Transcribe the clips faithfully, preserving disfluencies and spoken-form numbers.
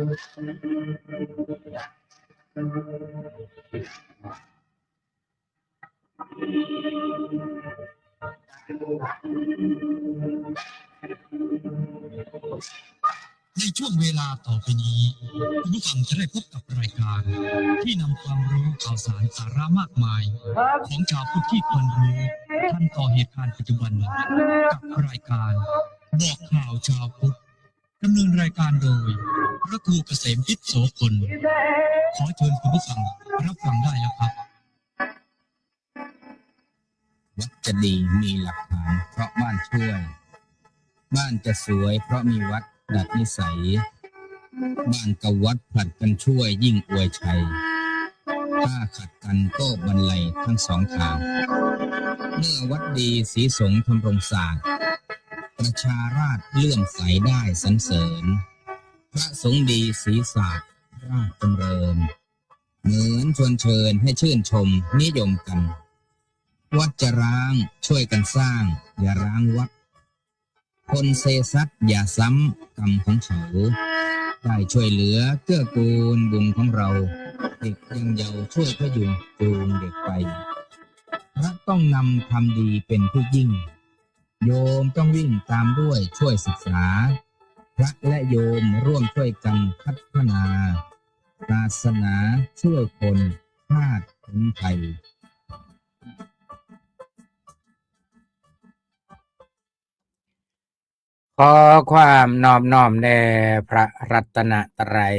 ในช่วงเวลาต่อไปนี้ คุณผู้ฟังจะได้พบกับรายการที่นำความรู้ข่าวสารสาระมากมาย ของชาวพุทธที่ควรรู้ ทันต่อเหตุการณ์ปัจจุบัน กับรายการบอกข่าวชาวพุทธ ดำเนินรายการโดย พระครูเกษมพิษโสพล ขอเชิญคุณผู้ฟังรับฟังได้แล้วครับ วัดจะดีมีหลักฐานเพราะบ้านช่วย บ้านจะสวยเพราะมีวัดดัดนิสัย บ้านกับวัดผลัดกันช่วยยิ่งอวยชัย ถ้าขัดกันก็บรรลัยทั้งสองทาง เมื่อวัดดีศรีสงฆ์ทำรงศาสตร์ ประชาราษฎร์เลื่อมใสได้สรรเสริญ พระสงฆ์ดีศรีศาสตร์ราษฎร์จำเริญ เหมือนชวนเชิญให้ชื่นชมนิยมกัน วัดจะร้างช่วยกันสร้าง อย่าร้างวัด คนเซซัดอย่าซ้ำกรรมของเขา ได้ช่วยเหลือเกื้อกูลบุญของเรา เด็กยังเยาว์ช่วยพยุงจูงเด็กไป พระต้องนำความดีเป็นที่ยิ่ง โยมต้องวิ่งตามด้วยช่วยศึกษา พระและโยมร่วมช่วยกันพัฒนา ศาสนาช่วยคน ชาติคนไทย ขอความนอบน้อมแด่พระรัตนตรัย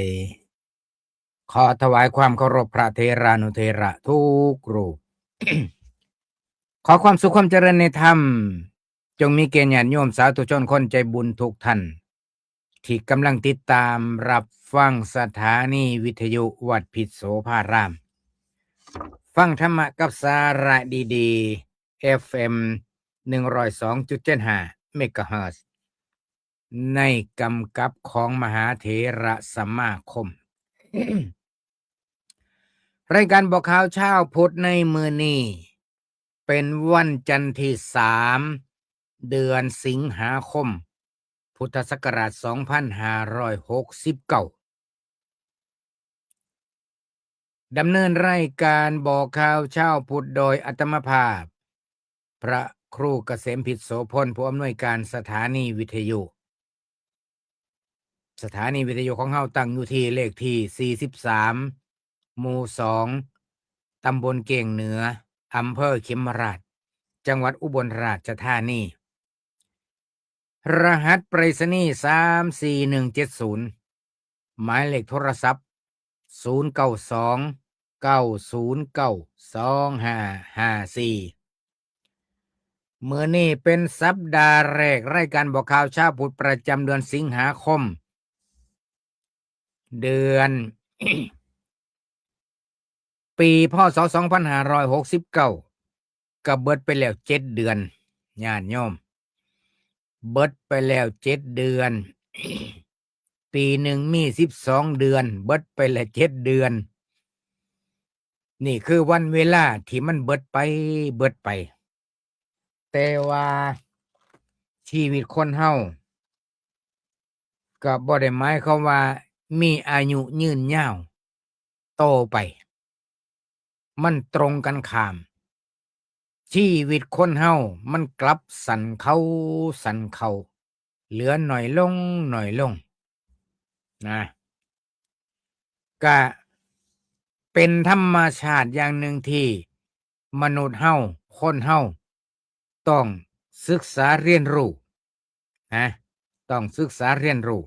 ขอถวายความเคารพพระเถรานุเถระทุกรูป ขอความสุขความเจริญในธรรม จงมีแก่ญาติโยมสาธุชนคนใจบุญทุกท่าน ที่กำลังติดตามรับฟังสถานีวิทยุวัดพิษโสภาราม ฟังธรรมะกับสาระดีๆ เอฟเอ็ม หนึ่งร้อยสองจุดเจ็ดห้า เมกะเฮิรตซ์ ในกำกับของมหาเถระสมาคม รายการบอกข่าวเช้าพุทธในมื้อนี้ เป็นวันจันทร์ที่สาม เดือนสิงหาคม พุทธศักราช สองพันห้าร้อยหกสิบเก้า ดำเนินรายการบอกข่าวเช้าพุทธโดยอาตมาภาพ พระครูเกษมพิษโสพล ผู้อำนวยการสถานีวิทยุ สถานีวิทยุของเฮาตั้งอยู่ที่เลขที่ สี่สิบสาม หมู่ สอง ตำบลเก้งเหนือ อำเภอเขมราฐ จังหวัดอุบลราชธานี รหัสไปรษณีย์ สามสี่หนึ่งเจ็ดศูนย์ หมายเลขโทรศัพท์ ศูนย์เก้าสอง เก้าศูนย์เก้า สองห้าห้าสี่ มื้อนี้เป็นสัปดาห์แรก รายการบอกข่าวเช้าพุทธประจำเดือนสิงหาคม เดือน ปี พ.ศ. สองพันห้าร้อยหกสิบเก้า ก็เบิดไปแล้วเจ็ดเดือน ญาติโยม เบิดไปแล้วเจ็ดเดือน ปีหนึ่งมีสิบสองเดือน เบิดไปแล้วเจ็ดเดือน นี่คือวันเวลาที่มันเบิดไป เบิดไป แต่ว่าชีวิตคนเฮา ก็บ่ได้หมายความว่ามีอายุยืนยาวต่อไป มันตรงกันข้าม ชีวิตคนเฮามันกลับสั้นเข้า สั้นเข้า เหลือน้อยลง น้อยลง นะ ก็เป็นธรรมชาติอย่างหนึ่งที่มนุษย์เฮา คนเฮา ต้องศึกษาเรียนรู้ นะ ต้องศึกษาเรียนรู้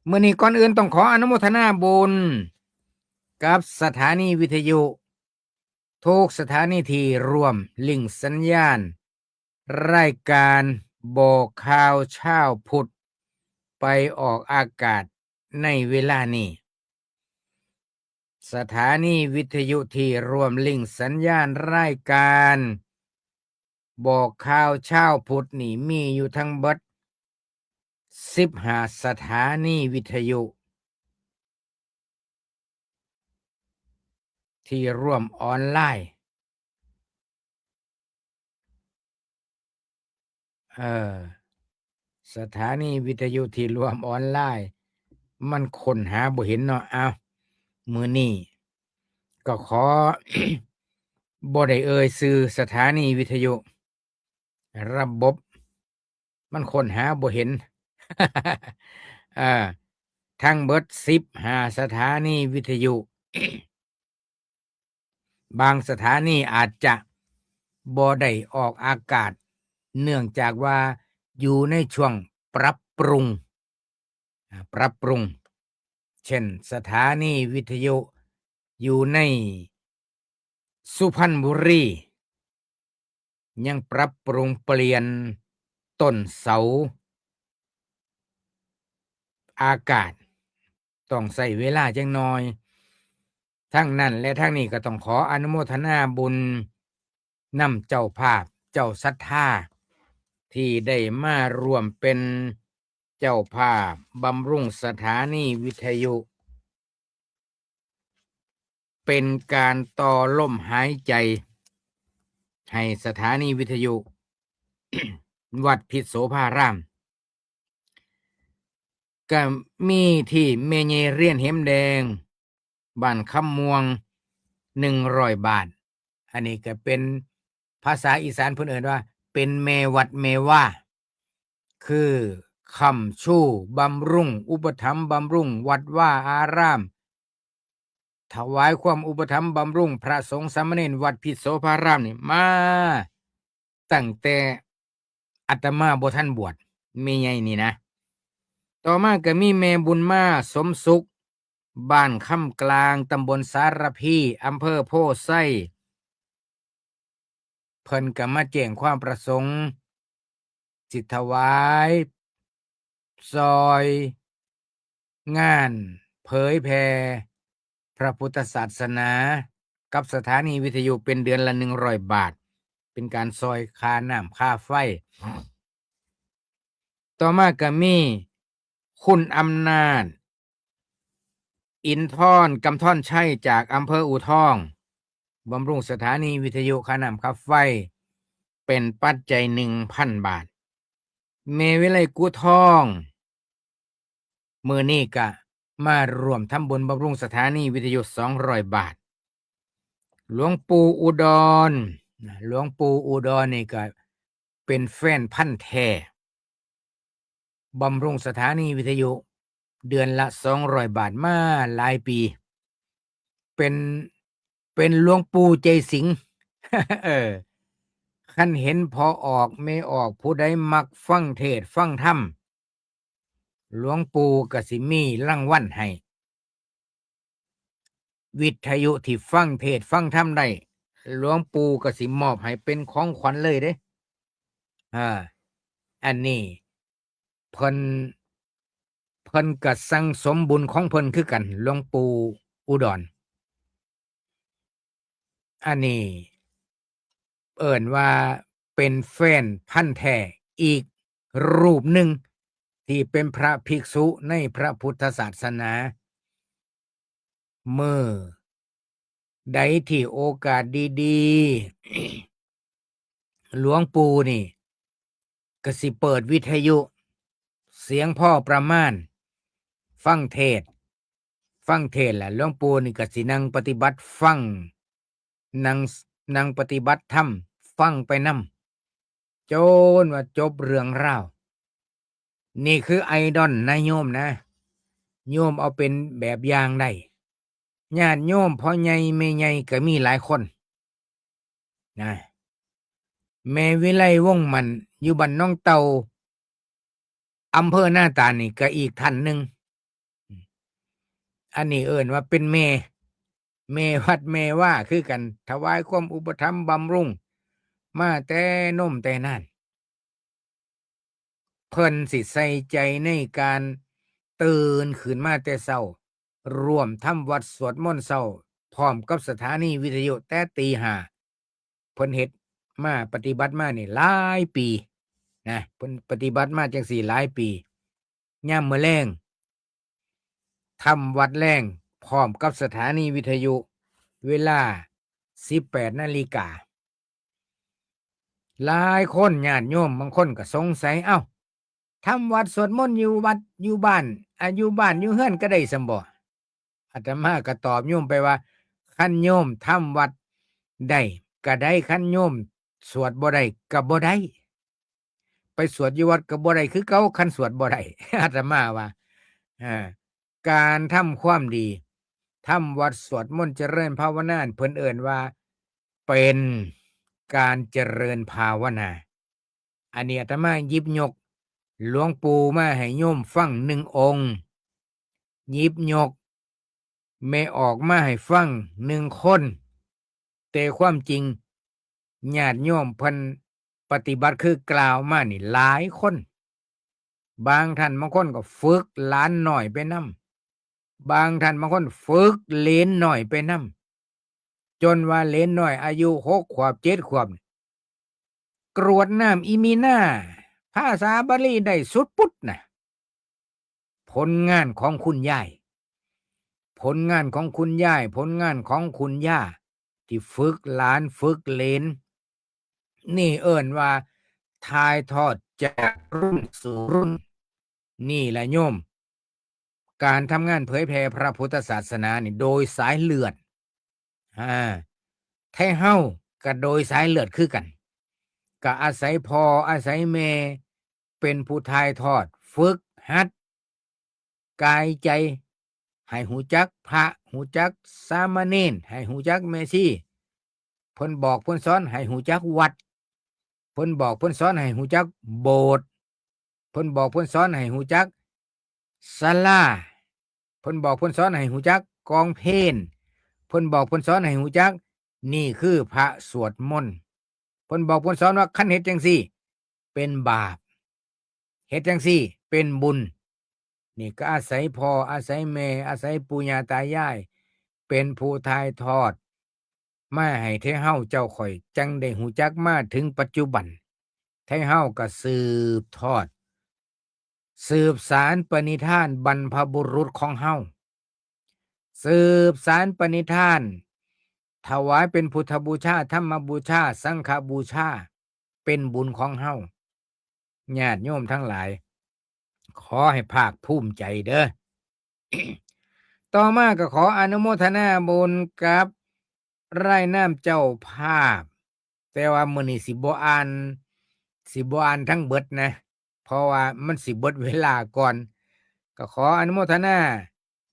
มื้อนี้ก่อนอื่นต้องขออนุโมทนาบุญกับสถานีวิทยุ ทุกสถานีที่ร่วมลิงก์สัญญาณ รายการบอกข่าวเช้าพุทธ ไปออกอากาศในเวลานี้ สถานีวิทยุที่ร่วมลิงก์สัญญาณรายการบอกข่าวเช้าพุทธนี่มีอยู่ทั้งเบิด สิบห้าสถานีวิทยุ ที่ร่วมออนไลน์ เอ่อ สถานีวิทยุที่ร่วมออนไลน์ มันค้นหาบ่เห็นเนาะ อ้าว มื้อนี้ก็ขอ บ่ได้เอ่ยชื่อสถานีวิทยุ ระบบมันค้นหาบ่เห็น อ่า ทั้งเบิดสิบห้าสถานีวิทยุ บางสถานีอาจจะบ่ได้ออกอากาศ เนื่องจากว่าอยู่ในช่วงปรับปรุง อ่า ปรับปรุง เช่น สถานีวิทยุอยู่ในสุพรรณบุรี ยังปรับปรุงเปลี่ยนต้นเสาอากาศ ต้องใช้เวลาจักหน่อย ทั้งนั้นและทั้งนี้ก็ต้องขออนุโมทนาบุญนำเจ้าภาพ เจ้าศรัทธา ที่ได้มาร่วมเป็นเจ้าภาพบำรุงสถานีวิทยุ เป็นการต่อลมหายใจให้สถานีวิทยุ วัดพิษโสภาราม ก็มีที่แม่ใหญ่เรียนเหมแดง บ้านคำม่วง หนึ่งร้อยบาท อันนี้ก็เป็นภาษาอีสานเพิ่นเอิ้นว่า เป็นแม่วัดแม่วา คือค้ำชูบำรุง อุปถัมภ์บำรุงวัดวาอาราม ถวายความอุปถัมภ์บำรุงพระสงฆ์สามเณรวัดพิษโสภารามนี่มาตั้งแต่อาตมาบ่ทันบวช แม่ใหญ่นี่นะ ต่อมาก็มีแม่บุญมา สมสุข บ้านคำกลาง ตำบลสารพี อำเภอโพธิ์ไซ เพิ่นก็มาแจ้งความประสงค์ สิถวายซอยงานเผยแผ่พระพุทธศาสนา กับสถานีวิทยุเป็นเดือนละหนึ่งร้อยบาท เป็นการซอยค่าน้ำค่าไฟ ต่อมาก็มีคุณอำนาจ อินทร กำธรชัย จากอำเภออู่ทอง บำรุงสถานีวิทยุค่าน้ำค่าไฟ เป็นปัจจัยหนึ่งพันบาท แม่วิไลกุทอง มื้อนี้ก็มาร่วมทำบุญบำรุงสถานีวิทยุสองร้อยบาท หลวงปู่อุดร หลวงปู่อุดรนี่ก็เป็นแฟนพันธุ์แท้ บำรุงสถานีวิทยุเดือนละสองร้อยบาทมาหลายปี เป็น เป็นหลวงปู่ใจสิงห์ เออ คันเห็นพ่อออกแม่ออก ผู้ใดมักฟังเทศน์ฟังธรรม หลวงปู่ก็สิมีรางวัลให้ วิทยุที่ฟังเทศน์ฟังธรรมได้ หลวงปู่ก็สิมอบให้เป็นของขวัญเลยเด้ อ่า อันนี้เพิ่น เพิ่นก็สั่งสมบุญของเพิ่นคือกัน หลวงปู่อุดร อันนี้เอิ้นว่าเป็นแฟนพันธุ์แท้อีกรูปหนึ่ง ที่เป็นพระภิกษุในพระพุทธศาสนา เมื่อใดที่โอกาสดีๆ หลวงปู่นี่ก็สิเปิดวิทยุ เสียงพอประมาณ ฟังเทศน์ ฟังเทศน์แหละ หลวงปู่นี่ก็สินั่งปฏิบัติฟัง นั่ง นั่งปฏิบัติธรรม ฟังไปนำ จนว่าจบเรื่องราว นี่คือไอดอลนะโยมนะ โยมเอาเป็นแบบอย่างได้ ญาติโยมพ่อใหญ่แม่ใหญ่ก็มีหลายคนนะ แม่วิไลวงศ์มั่น อยู่บ้านหนองเต่า อำเภอนาตาลนี่ก็อีกท่านหนึ่ง อันนี้เอิ้นว่าเป็นแม่ แม่วัดแม่วาคือกัน ถวายความอุปถัมภ์บำรุงมาแต่นมแต่นาน เพิ่นสิใส่ใจในการตื่นขึ้นมาแต่เช้า ร่วมทำวัตรสวดมนต์เช้า พร้อมกับสถานีวิทยุแต่ตีห้า เพิ่นเฮ็ดมา ปฏิบัติมานี่หลายปีนะ เพิ่นปฏิบัติมาจั่งซี้หลายปี ยามมื้อแลง ทำวัตรแลงพร้อมกับสถานีวิทยุ เวลาสิบแปดนาฬิกา หลายคนญาติโยมบางคนก็สงสัย เอ้า ทำวัดสวดมนต์อยู่วัดอยู่บ้าน อ่า อยู่บ้านอยู่เฮือนก็ได้ซั่นบ่ อาตมาก็ตอบโยมไปว่า คันโยมทำวัดได้ก็ได้ คันโยมสวดบ่ได้ก็บ่ได้ ไปสวดอยู่วัดก็บ่ได้คือเก่า คันสวดบ่ได้ อาตมาว่า อ่า การทำความดี ทำวัดสวดมนต์เจริญภาวนา เพิ่นเอิ้นว่า เป็นการเจริญภาวนา อันนี้อาตมาหยิบยกหลวงปู่มาให้โยมฟังหนึ่งองค์ หยิบยกแม่ออกมาให้ฟังหนึ่งคน แต่ความจริงญาติโยมเพิ่นปฏิบัติคือกล่าวมานี่หลายคน บางท่านบางคนก็ฝึกหลานน้อยไปนำ บางท่านบางคนฝึกเหลนน้อยไปนำ จนว่าเหลนน้อยอายุหกขวบเจ็ดขวบนี่ กรวดน้ำอีมีนา ภาษาบาลีได้สุดปุ๊ดนะ ผลงานของคุณยาย ผลงานของคุณยาย ผลงานของคุณย่า ที่ฝึกหลานฝึกเหลน นี่เอิ้นว่าถ่ายทอดจากรุ่นสู่รุ่น นี่แหละโยม การทำงานเผยแผ่พระพุทธศาสนานี่โดยสายเลือด อ่า ไทเฮาก็โดยสายเลือดคือกัน ก็อาศัยพ่ออาศัยแม่เป็นผู้ถ่ายทอด ฝึกหัด กายใจ ให้ฮู้จักพระ ฮู้จักสามเณร ให้ฮู้จักแม่ชี เพิ่นบอกเพิ่นสอนให้ฮู้จักวัด เพิ่นบอกเพิ่นสอนให้ฮู้จักโบสถ์ เพิ่นบอกเพิ่นสอนให้ฮู้จักศาลา เพิ่นบอกเพิ่นสอนให้ฮู้จักกองเพล เพิ่นบอกเพิ่นสอนให้ฮู้จัก นี่คือพระสวดมนต์ เพิ่นบอกเพิ่นสอนว่าคันเฮ็ดจั่งซี้ เป็นบาป เฮ็ดจั่งซี้ เป็นบุญ นี่ก็อาศัยพ่อ อาศัยแม่ อาศัยปู่ย่าตายาย เป็นผู้ถ่ายทอด มาให้ไทเฮาเจ้าข้อยจั่งได้ฮู้จักมาถึงปัจจุบัน ไทเฮาก็สืบทอด สืบสานปณิธานบรรพบุรุษของเฮา สืบสานปณิธาน ถวายเป็นพุทธบูชา ธรรมบูชา สังฆบูชา เป็นบุญของเฮา ญาติโยมทั้งหลาย ขอให้ภาคภูมิใจเด้อ ต่อมาก็ขออนุโมทนาบุญกับรายนามเจ้าภาพ แต่ว่ามื้อนี้สิบ่อ่าน สิบ่อ่านทั้งเบิดนะ เพราะว่ามันสิเบิดเวลาก่อน ก็ขออนุโมทนา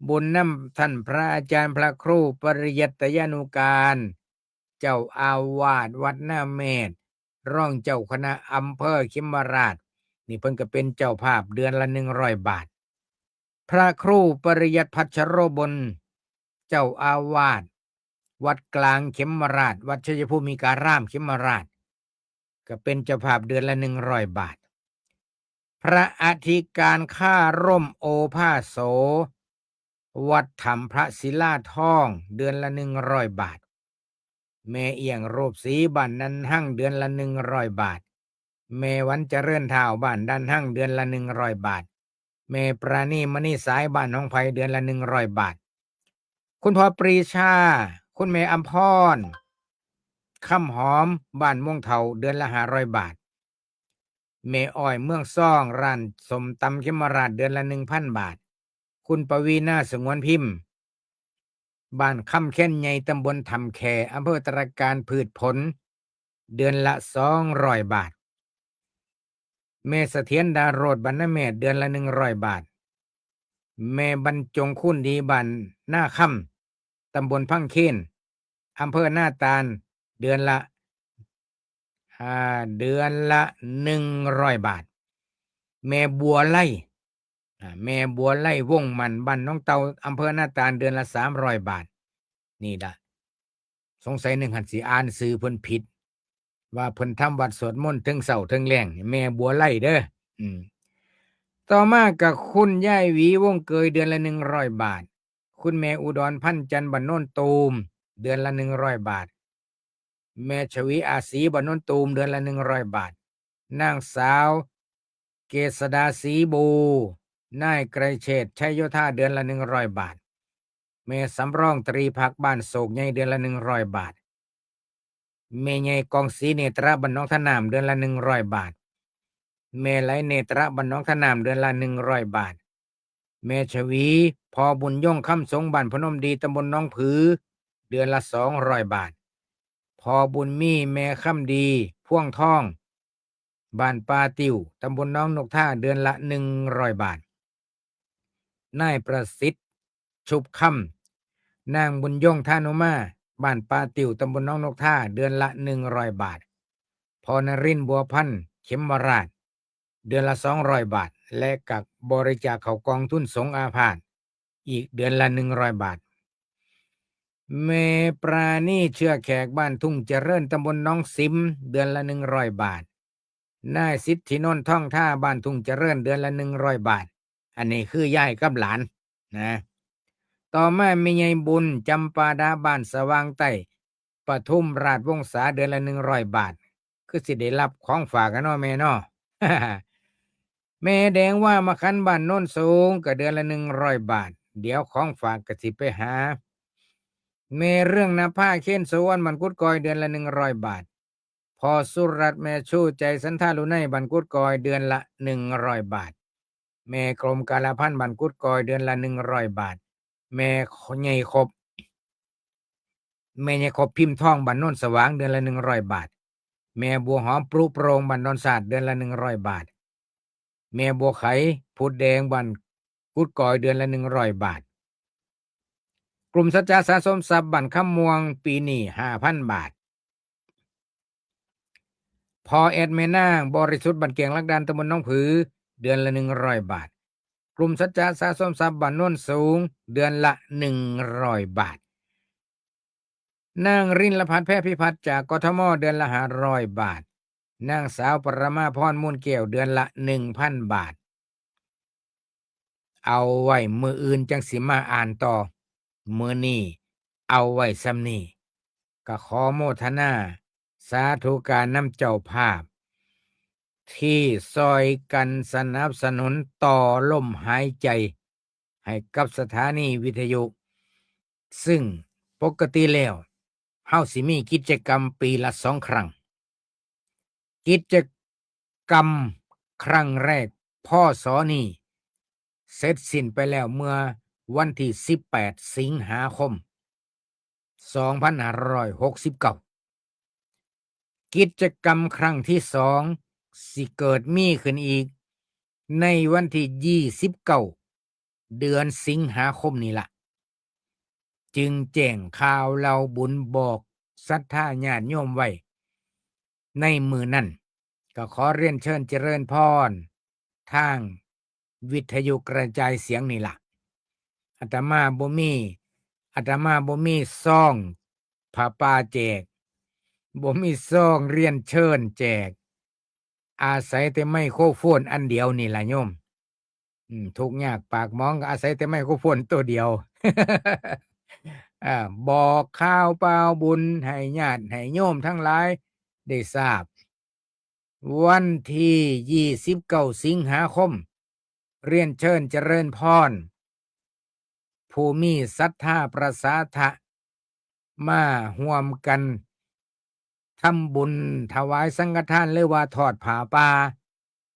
บุญนำท่านพระอาจารย์พระครูปริยัตยานุการ เจ้าอาวาสวัดนาแมด รองเจ้าคณะอำเภอเขมราฐ นี่เพิ่นก็เป็นเจ้าภาพเดือนละหนึ่งร้อยบาท พระครูปริยัติพัชรบล เจ้าอาวาสวัดกลางเขมราฐ วัดชัยภูมิการามเขมราฐ ก็เป็นเจ้าภาพเดือนละหนึ่งร้อยบาท พระอธิการค่าร่มโอภาสโส วัดถ้ำพระศิลาทอง เดือนละหนึ่งร้อยบาท แม่เอี้ยงรูปศรีบ้านดันหัง เดือนละหนึ่งร้อยบาท แม่วันเจริญท้าวบ้านดันหัง เดือนละหนึ่งร้อยบาท แม่ปราณีมณีสายบ้านหนองไผ่ เดือนละหนึ่งร้อยบาท คุณพ่อปรีชา คุณแม่อำพร คำหอม บ้านม่วงเฒ่า เดือนละห้าร้อยบาท แม่อ้อยเมืองซอง ร้านส้มตำเขมราฐ เดือนละหนึ่งพันบาท คุณปวีณาสงวนพิมพ์ บ้านคำแคนใหญ่ ตำบลถ้ำแค่ อำเภอตระการ พืชผล เดือนละสองร้อยบาท แม่เสถียรดาโรจน์ บ้านนาแมด เดือนละหนึ่งร้อยบาท แม่บรรจงคูณดี บ้านนาคำ ตำบลพังเคน อำเภอนาตาล เดือนละ อ่า เดือนละหนึ่งร้อยบาท แม่บัวไล อ่า แม่บัวไล วงศ์มั่น บ้านหนองเต่า อำเภอนาตาล เดือนละสามร้อยบาท นี่ล่ะ สงสัยหนึ่งหันสิอ่านชื่อเพิ่นผิด ว่าเพิ่นทำวัดสวดมนต์เทิงเช้าเทิงแลง แม่บัวไลเด้อ อืม ต่อมาก็คุณยายหวี วงศ์เกย เดือนละหนึ่งร้อยบาท คุณแม่อุดรพันจันทร์ บ้านโนนตูม เดือนละหนึ่งร้อยบาท แม่ชวีอาศรี บ้านโนนตูม เดือนละหนึ่งร้อยบาท นางสาวเกษดาศรีบู นายไกรเชษฐ์ ชัยโยธา เดือนละหนึ่งร้อยบาท แม่สำรองตรีภักดิ์ บ้านโศกใหญ่ เดือนละหนึ่งร้อยบาท แม่ใหญ่กองศรีเนตระ บ้านหนองท่าน้ำ เดือนละหนึ่งร้อยบาท แม่ไหลเนตระ บ้านหนองท่าน้ำ เดือนละหนึ่งร้อยบาท แม่ชวี พ่อบุญยง คำสง บ้านพนมดี ตำบลหนองผือ เดือนละสองร้อยบาท พ่อบุญมี แม่คำดี พวงทอง บ้านป่าติว ตำบลหนองนกทา เดือนละหนึ่งร้อยบาท นายประสิทธิ์ ชุบคำ นางบุญยง ธานุมา บ้านป่าติว ตำบลหนองนกทา เดือนละหนึ่งร้อยบาท พ่อนรินทร์ บัวพันธ์ เข็มวราช เดือนละสองร้อยบาท และกับบริจาคเข้ากองทุนสงฆ์อาพาธ อีกเดือนละหนึ่งร้อยบาท แม่ปราณี เชื้อแขก บ้านทุ่งเจริญ ตำบลหนองสิม เดือนละหนึ่งร้อยบาท นายสิทธินนท์ ทองทา บ้านทุ่งเจริญ เดือนละหนึ่งร้อยบาท อันนี้คือยายกับหลานนะ ต่อมาแม่ใหญ่บุญ จำปาดา บ้านสว่างใต้ ปทุมราชวงศา เดือนละหนึ่งร้อยบาท คือสิได้รับของฝากกันเนาะแม่เนาะ แม่แดงว่ามาคัน บ้านโนนสูง ก็เดือนละหนึ่งร้อยบาท เดี๋ยวของฝากก็สิไปหา แม่เรื่องนภา เคน สุวรรณ บ้านกุดกอย เดือนละหนึ่งร้อยบาท พ่อสุรัตน์ แม่ชูใจ สันทาลุไน บ้านกุดกอย เดือนละหนึ่งร้อยบาท แม่กรมการละพัน บ้านกุดกอย เดือนละหนึ่งร้อยบาท แม่ใหญ่ครบ แม่ใหญ่ครบ พิมพ์ทอง บ้านโนนสว่าง เดือนละหนึ่งร้อยบาท แม่บัวหอม ปรุโปรง บ้านดอนสาด เดือนละหนึ่งร้อยบาท แม่บัวไข พุดแดง บ้านกุดกอย เดือนละหนึ่งร้อยบาท กลุ่มสัจจะสะสมทรัพย์ บ้านคำม่วง ปีนี้ห้าพันบาท พ่อแอด แม่นาง บริสุทธิ์ บ้านแกงลักดาน ตำบลหนองผือ เดือนละหนึ่งร้อยบาท กลุ่มสัจจะสะสมทรัพย์ บ้านโนนสูง เดือนละหนึ่งร้อยบาท นางรินลพัฒน์ แพรพิพัฒน์ จากกทม เดือนละห้าร้อยบาท นางสาวปรมาพร มูลแก้ว เดือนละหนึ่งพันบาท เอาไว้มื้ออื่นจังสิมาอ่านต่อ มื้อนี้เอาไว้ส่ำนี้ ก็ขอโมทนาสาธุการนำเจ้าภาพ ที่ซอยกันสนับสนุนต่อลมหายใจให้กับสถานีวิทยุ ซึ่งปกติแล้วเฮาสิมีกิจกรรมปีละสองครั้ง กิจกรรมครั้งแรก พ.ศ. นี้เสร็จสิ้นไปแล้วเมื่อวันที่สิบแปดสิงหาคมสองพันห้าร้อยหกสิบเก้า กิจกรรมครั้งที่สองสิเกิดมีขึ้นอีกในวันที่ยี่สิบเก้าเดือนสิงหาคมนี้ละ จึงแจ้งข่าวเล่าบุญบอกศรัทธาญาติโยมไว้ในมื้อนั้น ก็ขอเรียนเชิญเจริญพรทางวิทยุกระจายเสียงนี่ล่ะ อาตมาบ่มี อาตมาบ่มีซองผ้าป่าแจก บ่มีซองเรียนเชิญแจก อาศัยแต่ไมโครโฟนอันเดียวนี่ล่ะโยม อืม ทุกข์ยากปากหมองก็อาศัยแต่ไมโครโฟนตัวเดียว อ่า บอกข่าวเป่าบุญให้ญาติให้โยมทั้งหลายได้ทราบ วันที่ยี่สิบเก้าสิงหาคม เรียนเชิญเจริญพร ผู้มีศรัทธาประสาทะ มาร่วมกันทำบุญถวายสังฆทาน หรือว่าทอดผ้าป่า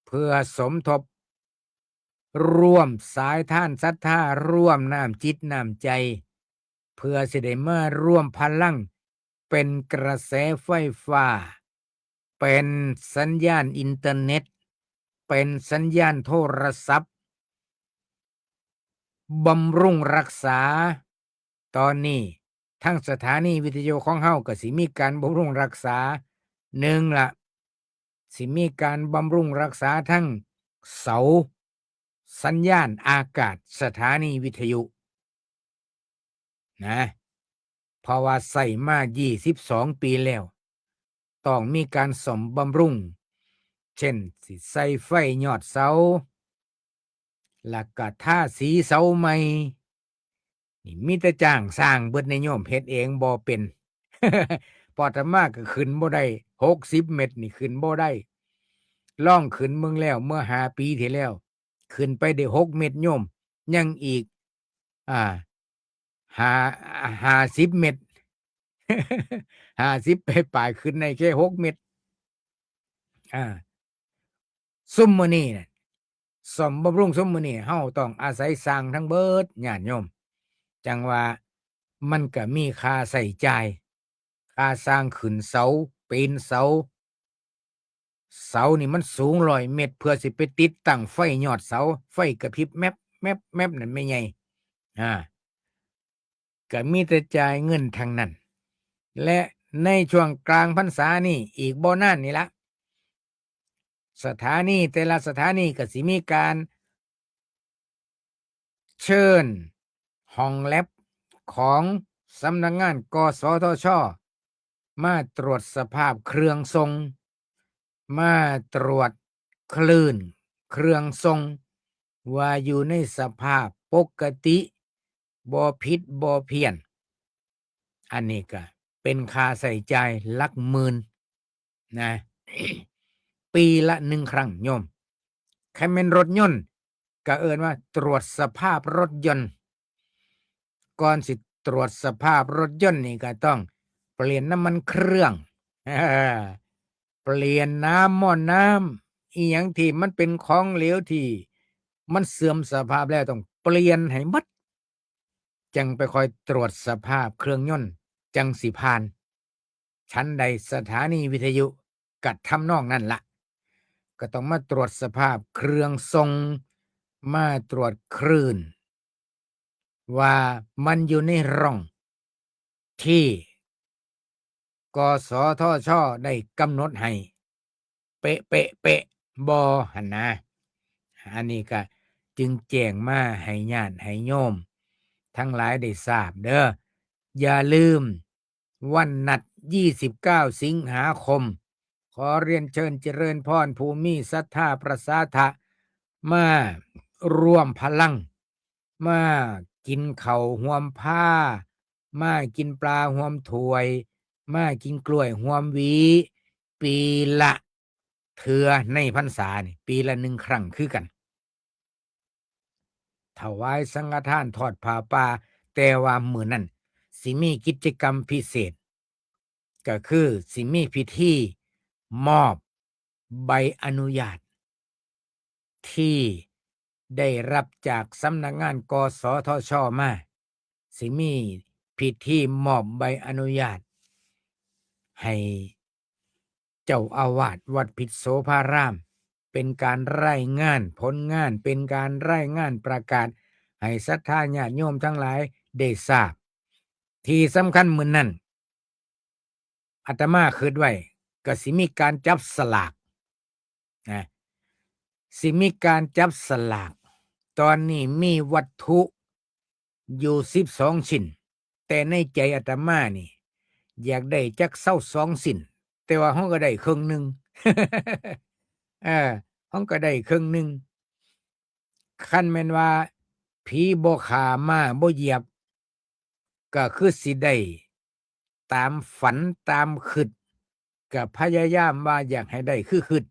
เพื่อสมทบร่วมสายทานศรัทธา ร่วมน้ำจิตน้ำใจ เพื่อสิได้มาร่วมพลังเป็นกระแสไฟฟ้า เป็นสัญญาณอินเทอร์เน็ต เป็นสัญญาณโทรศัพท์ บำรุงรักษา ตอนนี้ทางสถานีวิทยุของเฮาก็สิมีการบำรุงรักษา หนึ่งละ สิมีการบำรุงรักษาทั้งเสาสัญญาณอากาศสถานีวิทยุ นะ เพราะว่าใช้มายี่สิบสองปีแล้ว ต้องมีการซ่อมบำรุง เช่น สิใส่ไฟยอดเสา แล้วก็ทาสีเสาใหม่ นี่มีแต่จ้างช่างเบิด นายโยมเฮ็ดเองบ่เป็น พออาตมาก็ขึ้นบ่ได้ หกสิบเมตรนี่ขึ้นบ่ได้ ลองขึ้นเบิ่งแล้วเมื่อห้าปีที่แล้ว ขึ้นไปได้หกเมตรโยม ยังอีก อ่า ห้า ห้าสิบเมตร ห้าสิบปลายๆ ขึ้นได้แค่หกเมตร อ่า ซุมมื้อนี้น่ะ ซ่อมบำรุงซุมมื้อนี้ เฮาต้องอาศัยช่างทั้งเบิด ญาติโยม จั่งว่ามันก็มีค่าใช้จ่าย ค่าช่างขึ้นเสา ปีนเสา เสานี่มันสูงร้อยเมตร เพื่อสิไปติดตั้งไฟยอดเสา ไฟกระพริบแมบแมบแมบนั่นแม่ใหญ่ อ่า ก็มีแต่จ่ายเงินทั้งนั้น และในช่วงกลางพรรษานี่อีกบ่นานนี่ละ สถานีแต่ละสถานีก็สิมีการเชิญห้องแล็บของสำนักงาน กสทช. มาตรวจสภาพเครื่องส่ง มาตรวจคลื่นเครื่องส่ง ว่าอยู่ในสภาพปกติ บ่ผิดบ่เพี้ยน อันนี้ก็เป็นค่าใช้จ่ายหลักหมื่นนะ ปีละหนึ่งครั้งโยม คันแม่นรถยนต์ ก็เอิ้นว่าตรวจสภาพรถยนต์ ก่อนสิตรวจสภาพรถยนต์นี่ก็ต้องเปลี่ยนน้ำมันเครื่อง เปลี่ยนน้ำหม้อน้ำ อีหยังที่มันเป็นของเหลวที่มันเสื่อมสภาพแล้วต้องเปลี่ยนให้หมด จั่งไปคอยตรวจสภาพเครื่องยนต์ จั่งสิผ่าน ฉันใดสถานีวิทยุก็ทำนองนั้นละ ก็ต้องมาตรวจสภาพเครื่องส่ง มาตรวจคลื่น ว่ามันอยู่ในร่องที่ กสทช. ได้กำหนดให้ เป๊ะเป๊ะเป๊ะบ่หั้นนะ อันนี้ก็จึงแจ้งมาให้ญาติให้โยมทั้งหลายได้ทราบเด้อ อย่าลืมวันนัดยี่สิบเก้าสิงหาคม ขอเรียนเชิญเจริญพรผู้มีศรัทธาประสาทะ มาร่วมพลัง มากินข้าวห่วมพา มากินปลาห่วมถ้วย มากินกล้วยห่วมหวี ปีละเทื่อในพรรษานี่ ปีละหนึ่งครั้งคือกัน ถวายสังฆทานทอดผ้าป่า แต่ว่ามื้อนั้นสิมีกิจกรรมพิเศษ ก็คือสิมีพิธีมอบใบอนุญาต ที่ได้รับจากสำนักงาน กสทช. มา สิมีพิธีมอบใบอนุญาต ให้เจ้าอาวาสวัดพิษโสภาราม เป็นการรายงานผลงาน เป็นการรายงานประกาศ ให้ศรัทธาญาติโยมทั้งหลายได้ทราบ ที่สำคัญมื้อนั้น อาตมาคิดไว้ ก็สิมีการจับสลากนะ สิมีการจับสลาก ตอนนี้มีวัตถุอยู่สิบสองชิ้น แต่ในใจอาตมานี่ อยากได้จักซาวสองชิ้น แต่ว่าเฮาก็ได้ครึ่งหนึ่ง เออ เฮาก็ได้ครึ่งหนึ่ง คันแม่นว่าผีบ่ฆ่าม้าบ่เหยียบ ก็คือสิได้ตามฝันตามคิด ก็พยายามว่าอยากให้ได้คือคิด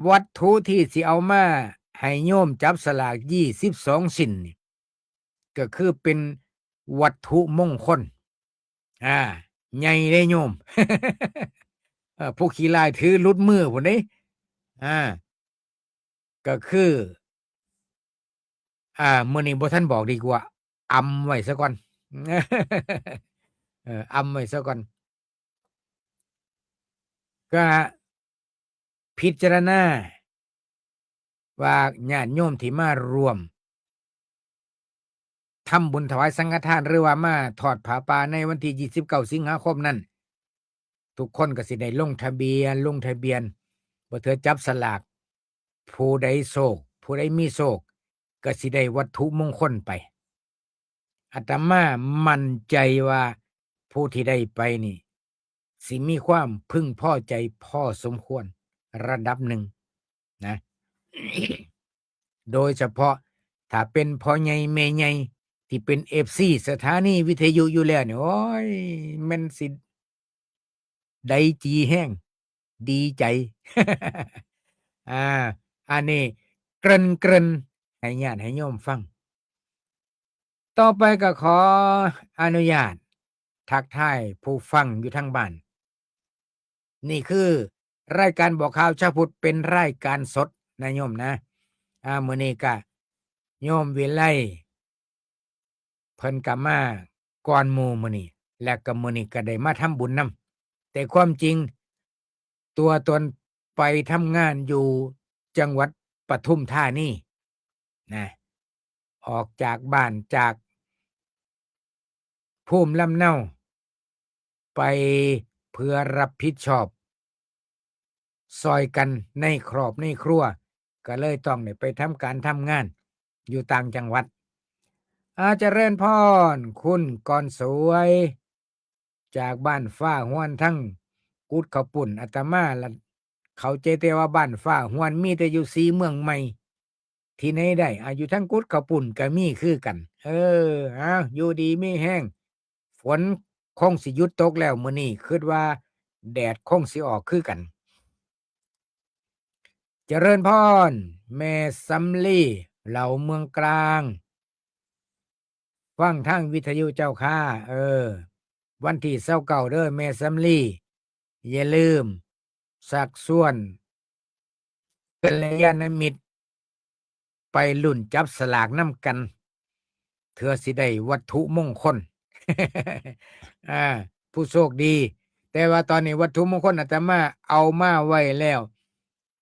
วัตถุที่สิเอามาให้โยมจับสลากยี่สิบสองชิ้นนี่ ก็คือเป็นวัตถุมงคล อ่า ใหญ่เด้โยม เอ่อ ผู้ขี้ร้ายถือหลุดมือพุ้นเด้ อ่า ก็คือ อ่า มื้อนี้บ่ทันบอกดีกว่า อำไว้ซะก่อน เออ อำไว้ซะก่อน ก็พิจารณา ว่าญาติโยมที่มาร่วมทำบุญถวายสังฆทาน หรือว่ามาทอดผ้าป่าในวันที่ยี่สิบเก้าสิงหาคมนั้น ทุกคนก็สิได้ลงทะเบียน ลงทะเบียน บ่เทื่อจับสลาก ผู้ใดโชค ผู้ใดมีโชค ก็สิได้วัตถุมงคลไป อาตมามั่นใจว่าผู้ที่ได้ไปนี่ สิมีความพึงพอใจพอสมควรระดับหนึ่งนะ โดยเฉพาะถ้าเป็นพ่อใหญ่แม่ใหญ่ที่เป็นเอฟซีสถานีวิทยุอยู่แล้วเนี่ย โอ้ย แม่นสิได้จีแฮง ดีใจ อ่า อันนี้เกริ่นๆ ให้ญาติให้โยมฟัง ต่อไปก็ขออนุญาตทักทายผู้ฟังอยู่ทางบ้าน นี่คือ รายการบอกข่าวชาวพุทธเป็นรายการสดนะโยมนะ อ่า มื้อนี้ก็โยมวิไล เพิ่นก็มาก่อนหมู่มื้อนี้ และก็มื้อนี้ก็ได้มาทำบุญนำ แต่ความจริงตัวตนไปทำงานอยู่จังหวัดปทุมธานีนะ ออกจากบ้านจากภูมิลำเนา ไปเพื่อรับผิดชอบ ซอยกันในครอบในครัว ก็เลยต้องได้ไปทำการทำงานอยู่ต่างจังหวัด อา เจริญพร คุณกรสวย จากบ้านฟ้าฮวนทั้งกุดข้าวปุ้น อาตมาละเข้าใจแต่ว่าบ้านฟ้าฮวนมีแต่อยู่สีเมืองใหม่ ที่ไหนได้ อา อยู่ทั้งกุดข้าวปุ้นก็มีคือกัน เออ เอา อยู่ดีมีแฮง ฝนคงสิหยุดตกแล้วมื้อนี้ คิดว่าแดดคงสิออกคือกัน เจริญพร แม่สำลี เหล่าเมืองกลาง ฟังทางวิทยุเจ้าค่ะ เออ วันที่ซาวเก้าเด้อ แม่สำลี อย่าลืม ชักชวนกัลยาณมิตร ไปลุ้นจับสลากนำกัน เทื่อสิได้วัตถุมงคล อ่า ผู้โชคดี แต่ว่าตอนนี้วัตถุมงคลอาตมาเอามาไว้แล้ว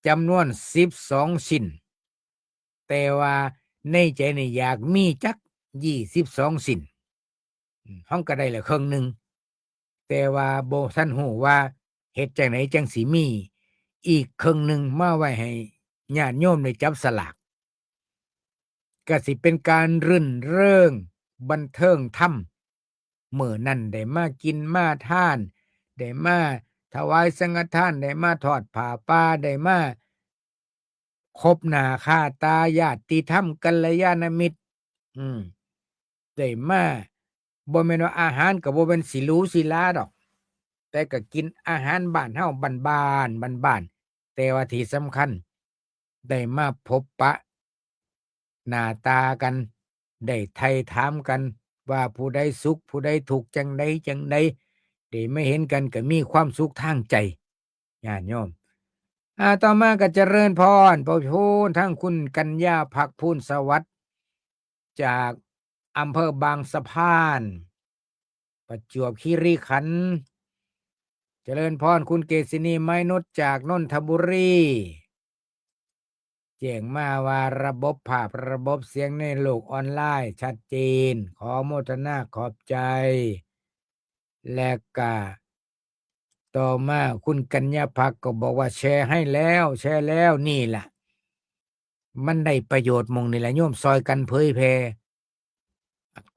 จำนวนสิบสองชิ้น แต่ว่าในใจนี่อยากมีจักยี่สิบสองชิ้น อืม เฮาก็ได้แล้วครึ่งหนึ่ง แต่ว่าบ่ทันรู้ว่าเฮ็ดจั่งใดจั่งสิมีอีกครึ่งหนึ่งมาไว้ให้ญาติโยมได้จับสลาก ก็สิเป็นการรื่นเริงบันเทิงธรรม มื้อนั้นได้มากินมาทาน ได้มาถวายสังฆทาน ได้มาทอดผ้าป่า ได้มา คบหน้าค่าตาญาติธรรมกัลยาณมิตร อืม ได้มา บ่แม่นว่าอาหารก็บ่แม่นสิหรูสิหราดอก แต่ก็กินอาหารบ้านเฮาบ้านๆ บ้านๆ แต่ว่าที่สำคัญ ได้มาพบปะหน้าตากัน ได้ไถ่ถามกันว่าผู้ใดสุข ผู้ใดทุกข์ จั่งใดจั่งใด ได้มาเห็นกันก็มีความสุขทางใจ ญาติโยม อ่า ต่อมาก็เจริญพร พระคุณทั้งคุณกัญญาภักดิ์ ภูลสวัสดิ์ จากอำเภอบางสะพาน ประจวบคีรีขันธ์ เจริญพร คุณเกษินี ไม้นุช จากนนทบุรี แจ้งมาว่าระบบภาพระบบเสียงในโลกออนไลน์ชัดเจน ขอโมทนาขอบใจ และกะต่อมาคุณกัญญาภักดิ์ก็บอกว่าแชร์ให้แล้ว แชร์แล้ว นี่ล่ะ มันได้ประโยชน์หม่องนี่ล่ะโยม ซอยกันเผยแผ่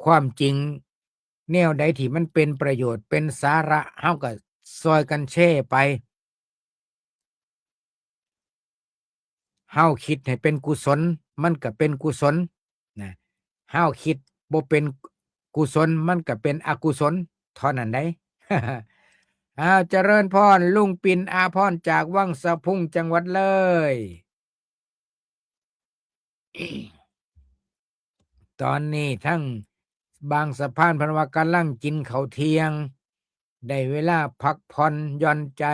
ความจริง แนวใดที่มันเป็นประโยชน์ เป็นสาระ เฮาก็ซอยกันแชร์ไป เฮาคิดให้เป็นกุศล มันก็เป็นกุศลนะ เฮาคิดบ่เป็นกุศล มันก็เป็นอกุศลเท่านั้นเด้ อ้าว เจริญพร ลุงปิ่นอาภรณ์ จากวังสะพุง จังหวัดเลย ตอนนี้ทั้งบางสะพานเพิ่นว่ากำลังกินข้าวเที่ยง ได้เวลาพักผ่อนหย่อนใจ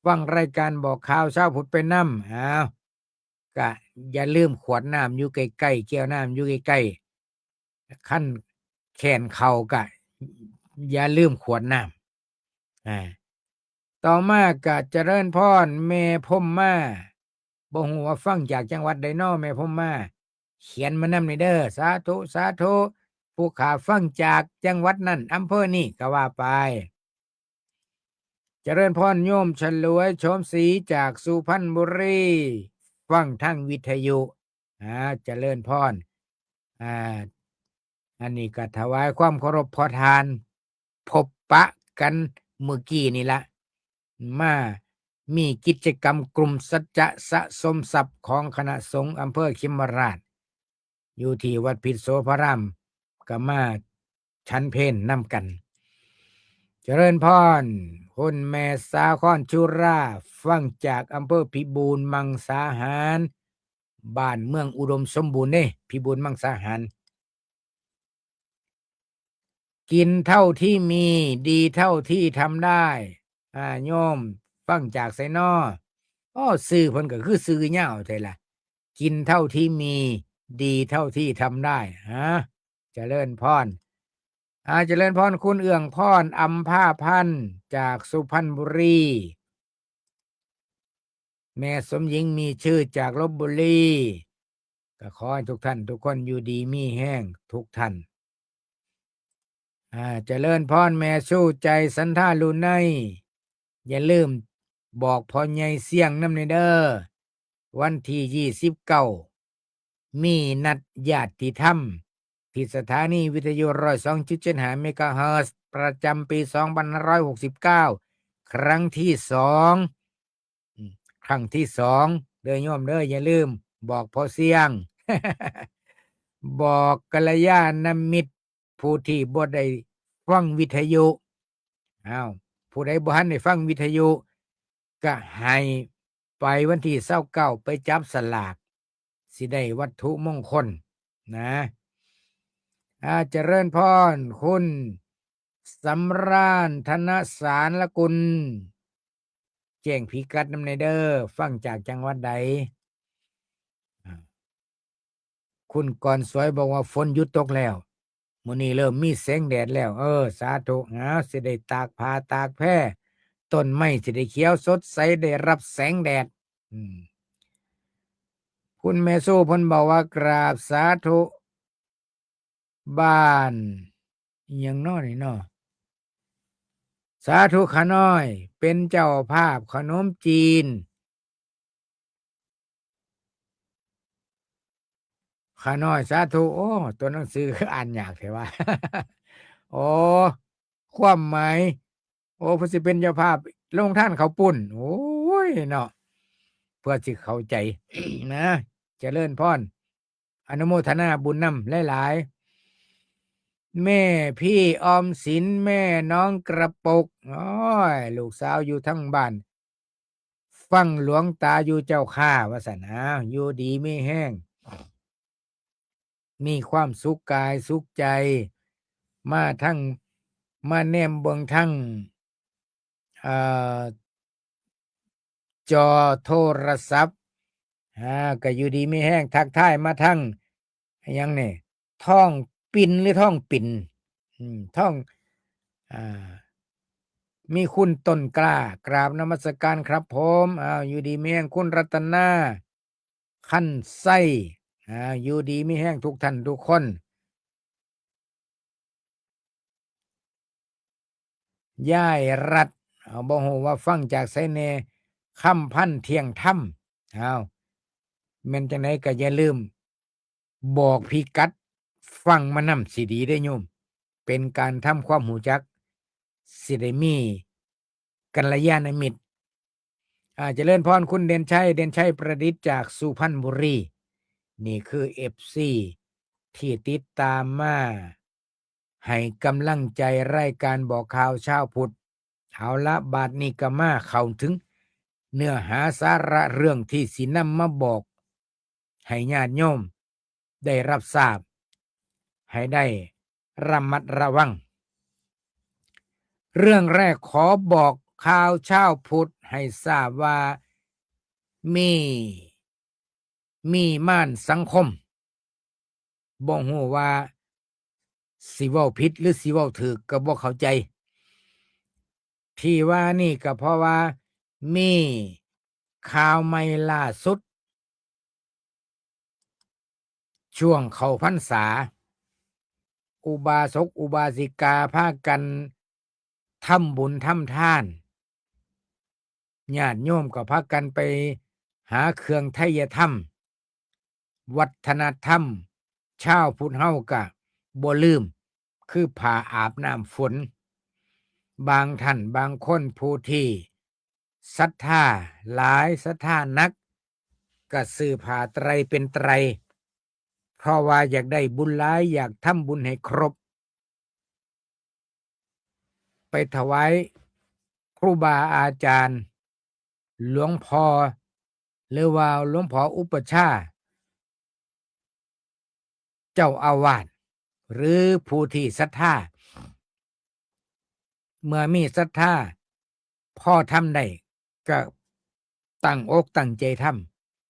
ฟังรายการบอกข่าวเช้าพุทธไปนำ อ้าว ก็อย่าลืมขวดน้ำอยู่ใกล้ๆ แก้วน้ำอยู่ใกล้ๆ คันแค้นข้าวก็อย่าลืมขวดน้ำ อ่า ต่อมาก็เจริญพร แม่พรหมมา บ่ฮู้ว่าฟังจากจังหวัดใดน้อ แม่พรหมมา เขียนมานำนี่เด้อ สาธุ สาธุ ผู้ข้าฟังจากจังหวัดนั่น อำเภอนี่ ก็ว่าไป เจริญพร โยมฉลวย โฉมศรี จากสุพรรณบุรี ฟังทางวิทยุ อ่า เจริญพร อ่า อันนี้ก็ถวายความเคารพพอทาน พบปะกันมื้อกี้นี่ละ มามีกิจกรรมกลุ่มสัจจะสะสมทรัพย์ของคณะสงฆ์อำเภอเขมราฐ อยู่ที่วัดพิษโสภาราม ก็มาฉันเพลนำกัน เจริญพร คุณแม่สาคร ชุรา ฟังจากอำเภอพิบูลมังสาหาร บ้านเมืองอุดมสมบูรณ์เด้ พิบูลมังสาหาร กินเท่าที่มี ดีเท่าที่ทำได้ อ่า โยม ฟังจากไสน้อ อ้อ ชื่อเพิ่นก็คือชื่อยาวแท้ล่ะ กินเท่าที่มี ดีเท่าที่ทำได้ ฮะ เจริญพร อ่า เจริญพร คุณเอื้องพร อำภาพันธ์ จากสุพรรณบุรี แม่สมหญิงมีชื่อจากลพบุรี ก็ขอให้ทุกท่านทุกคนอยู่ดีมีแฮงทุกท่าน อ่า เจริญพร แม่สู้ใจ สันทาลุไน อย่าลืมบอกพ่อใหญ่เสี้ยงนำแหน่เด้อ วันที่ยี่สิบเก้า มีนัดญาติธรรม ที่สถานีวิทยุ ร้อยสองจุดเจ็ดห้า เมกะเฮิรตซ์ ประจำปี สองพันห้าร้อยหกสิบเก้า ครั้งที่สอง อืม ครั้งที่สอง เด้อโยมเด้อ อย่าลืมบอกพ่อเสี้ยง บอกกัลยาณมิตร ผู้ที่บ่ได้ฟังวิทยุ อ้าว ผู้ใดบ่ทันได้ฟังวิทยุ ก็ให้ไปวันที่ซาวเก้า ไปจับสลาก สิได้วัตถุมงคลนะ อ่า เจริญพร คุณสำราญ ธนสารกุล แจ้งพิกัดนำแหน่เด้อ ฟังจากจังหวัดใด อ่า คุณกรสวยบอกว่าฝนหยุดตกแล้ว มื้อนี้เริ่มมีแสงแดดแล้ว เออ สาธุ อ้าว สิได้ตากผ้าตากแพ ต้นไม้สิได้เขียวสดใส ได้รับแสงแดด อืม คุณแม่สู้เพิ่นบอกว่ากราบสาธุ บ้าน อิหยังน้อนี่น้อ สาธุ ข้าน้อย เป็นเจ้าภาพขนมจีน ข้าน้อย สาธุ โอ้ ตัวหนังสือคืออ่านยากแท้วะ โอ้ ความหมาย โอ้ เพิ่นสิเป็นเจ้าภาพโรงทานข้าวปุ้น โอ้ย เนาะ เพื่อสิเข้าใจ นะ เจริญพร อนุโมทนาบุญนำหลายๆ แม่พี่ออมสิน แม่น้องกระปุก โอ้ย ลูกสาวอยู่ทางบ้าน ฟังหลวงตาอยู่เจ้าค่ะ ว่าซั่น อ้าว อยู่ดีมีแฮง มีความสุขกายสุขใจ มาทั้ง มาแนมเบิ่งทั้ง เอ่อ จอโทรศัพท์ อ่า ก็อยู่ดีมีแฮง ทักทายมาทั้ง อิหยังนี่ ทองปิ่นหรือทองปิ่น อืม ทอง อ่า มีคุณต้นกล้า กราบนมัสการครับผม อ้าว อยู่ดีมีแฮง คุณรัตนา คันไซ อ่า อยู่ดีมีแฮงทุกท่านทุกคน ยายรัตน์ เอา บ่ฮู้ว่าฟังจากไสแหน่ คำพันธ์ เที่ยงธรรม อ้าว แม่นจั่งใดก็อย่าลืมบอกพิกัดฟังมานำ สิดีเด้อโยม เป็นการทำความรู้จัก สิได้มีกัลยาณมิตร อ่า เจริญพร คุณเด่นชัย เด่นชัยประดิษฐ์จากสุพรรณบุรี นี่คือ เอฟซี ที่ติดตามมาให้กำลังใจรายการบอกข่าวชาวพุทธ เอาละ บาดนี้ก็มาเข้าถึงเนื้อหาสาระเรื่องที่สินำมาบอกให้ญาติโยมได้รับทราบ ให้ได้ระมัดระวัง เรื่องแรกขอบอกข่าวชาวพุทธให้ทราบว่า มี มีม่านสังคม บ่ฮู้ว่าสิเว้าผิดหรือสิเว้าถูกก็บ่เข้าใจ ที่ว่านี่ก็เพราะว่ามีข่าวใหม่ล่าสุด ช่วงเข้าพรรษา อุบาสกอุบาสิกาพากันทำบุญทำทาน ญาติโยมก็พากันไปหาเครื่องไทยธรรม วัฒนธรรม ชาวพุทธเฮาก็บ่ลืม คือผ้าอาบน้ำฝน บางท่านบางคนผู้ที่ศรัทธาหลาย ศรัทธานัก ก็ซื้อผ้าไตรเป็นไตร เพราะว่าอยากได้บุญหลาย อยากทำบุญให้ครบ ไปถวายครูบาอาจารย์ หลวงพ่อ หรือว่าหลวงพ่ออุปัชฌาย์ เจ้าอาวาส หรือผู้ที่ศรัทธา เมื่อมีศรัทธา พอทำได้ ก็ตั้งอกตั้งใจท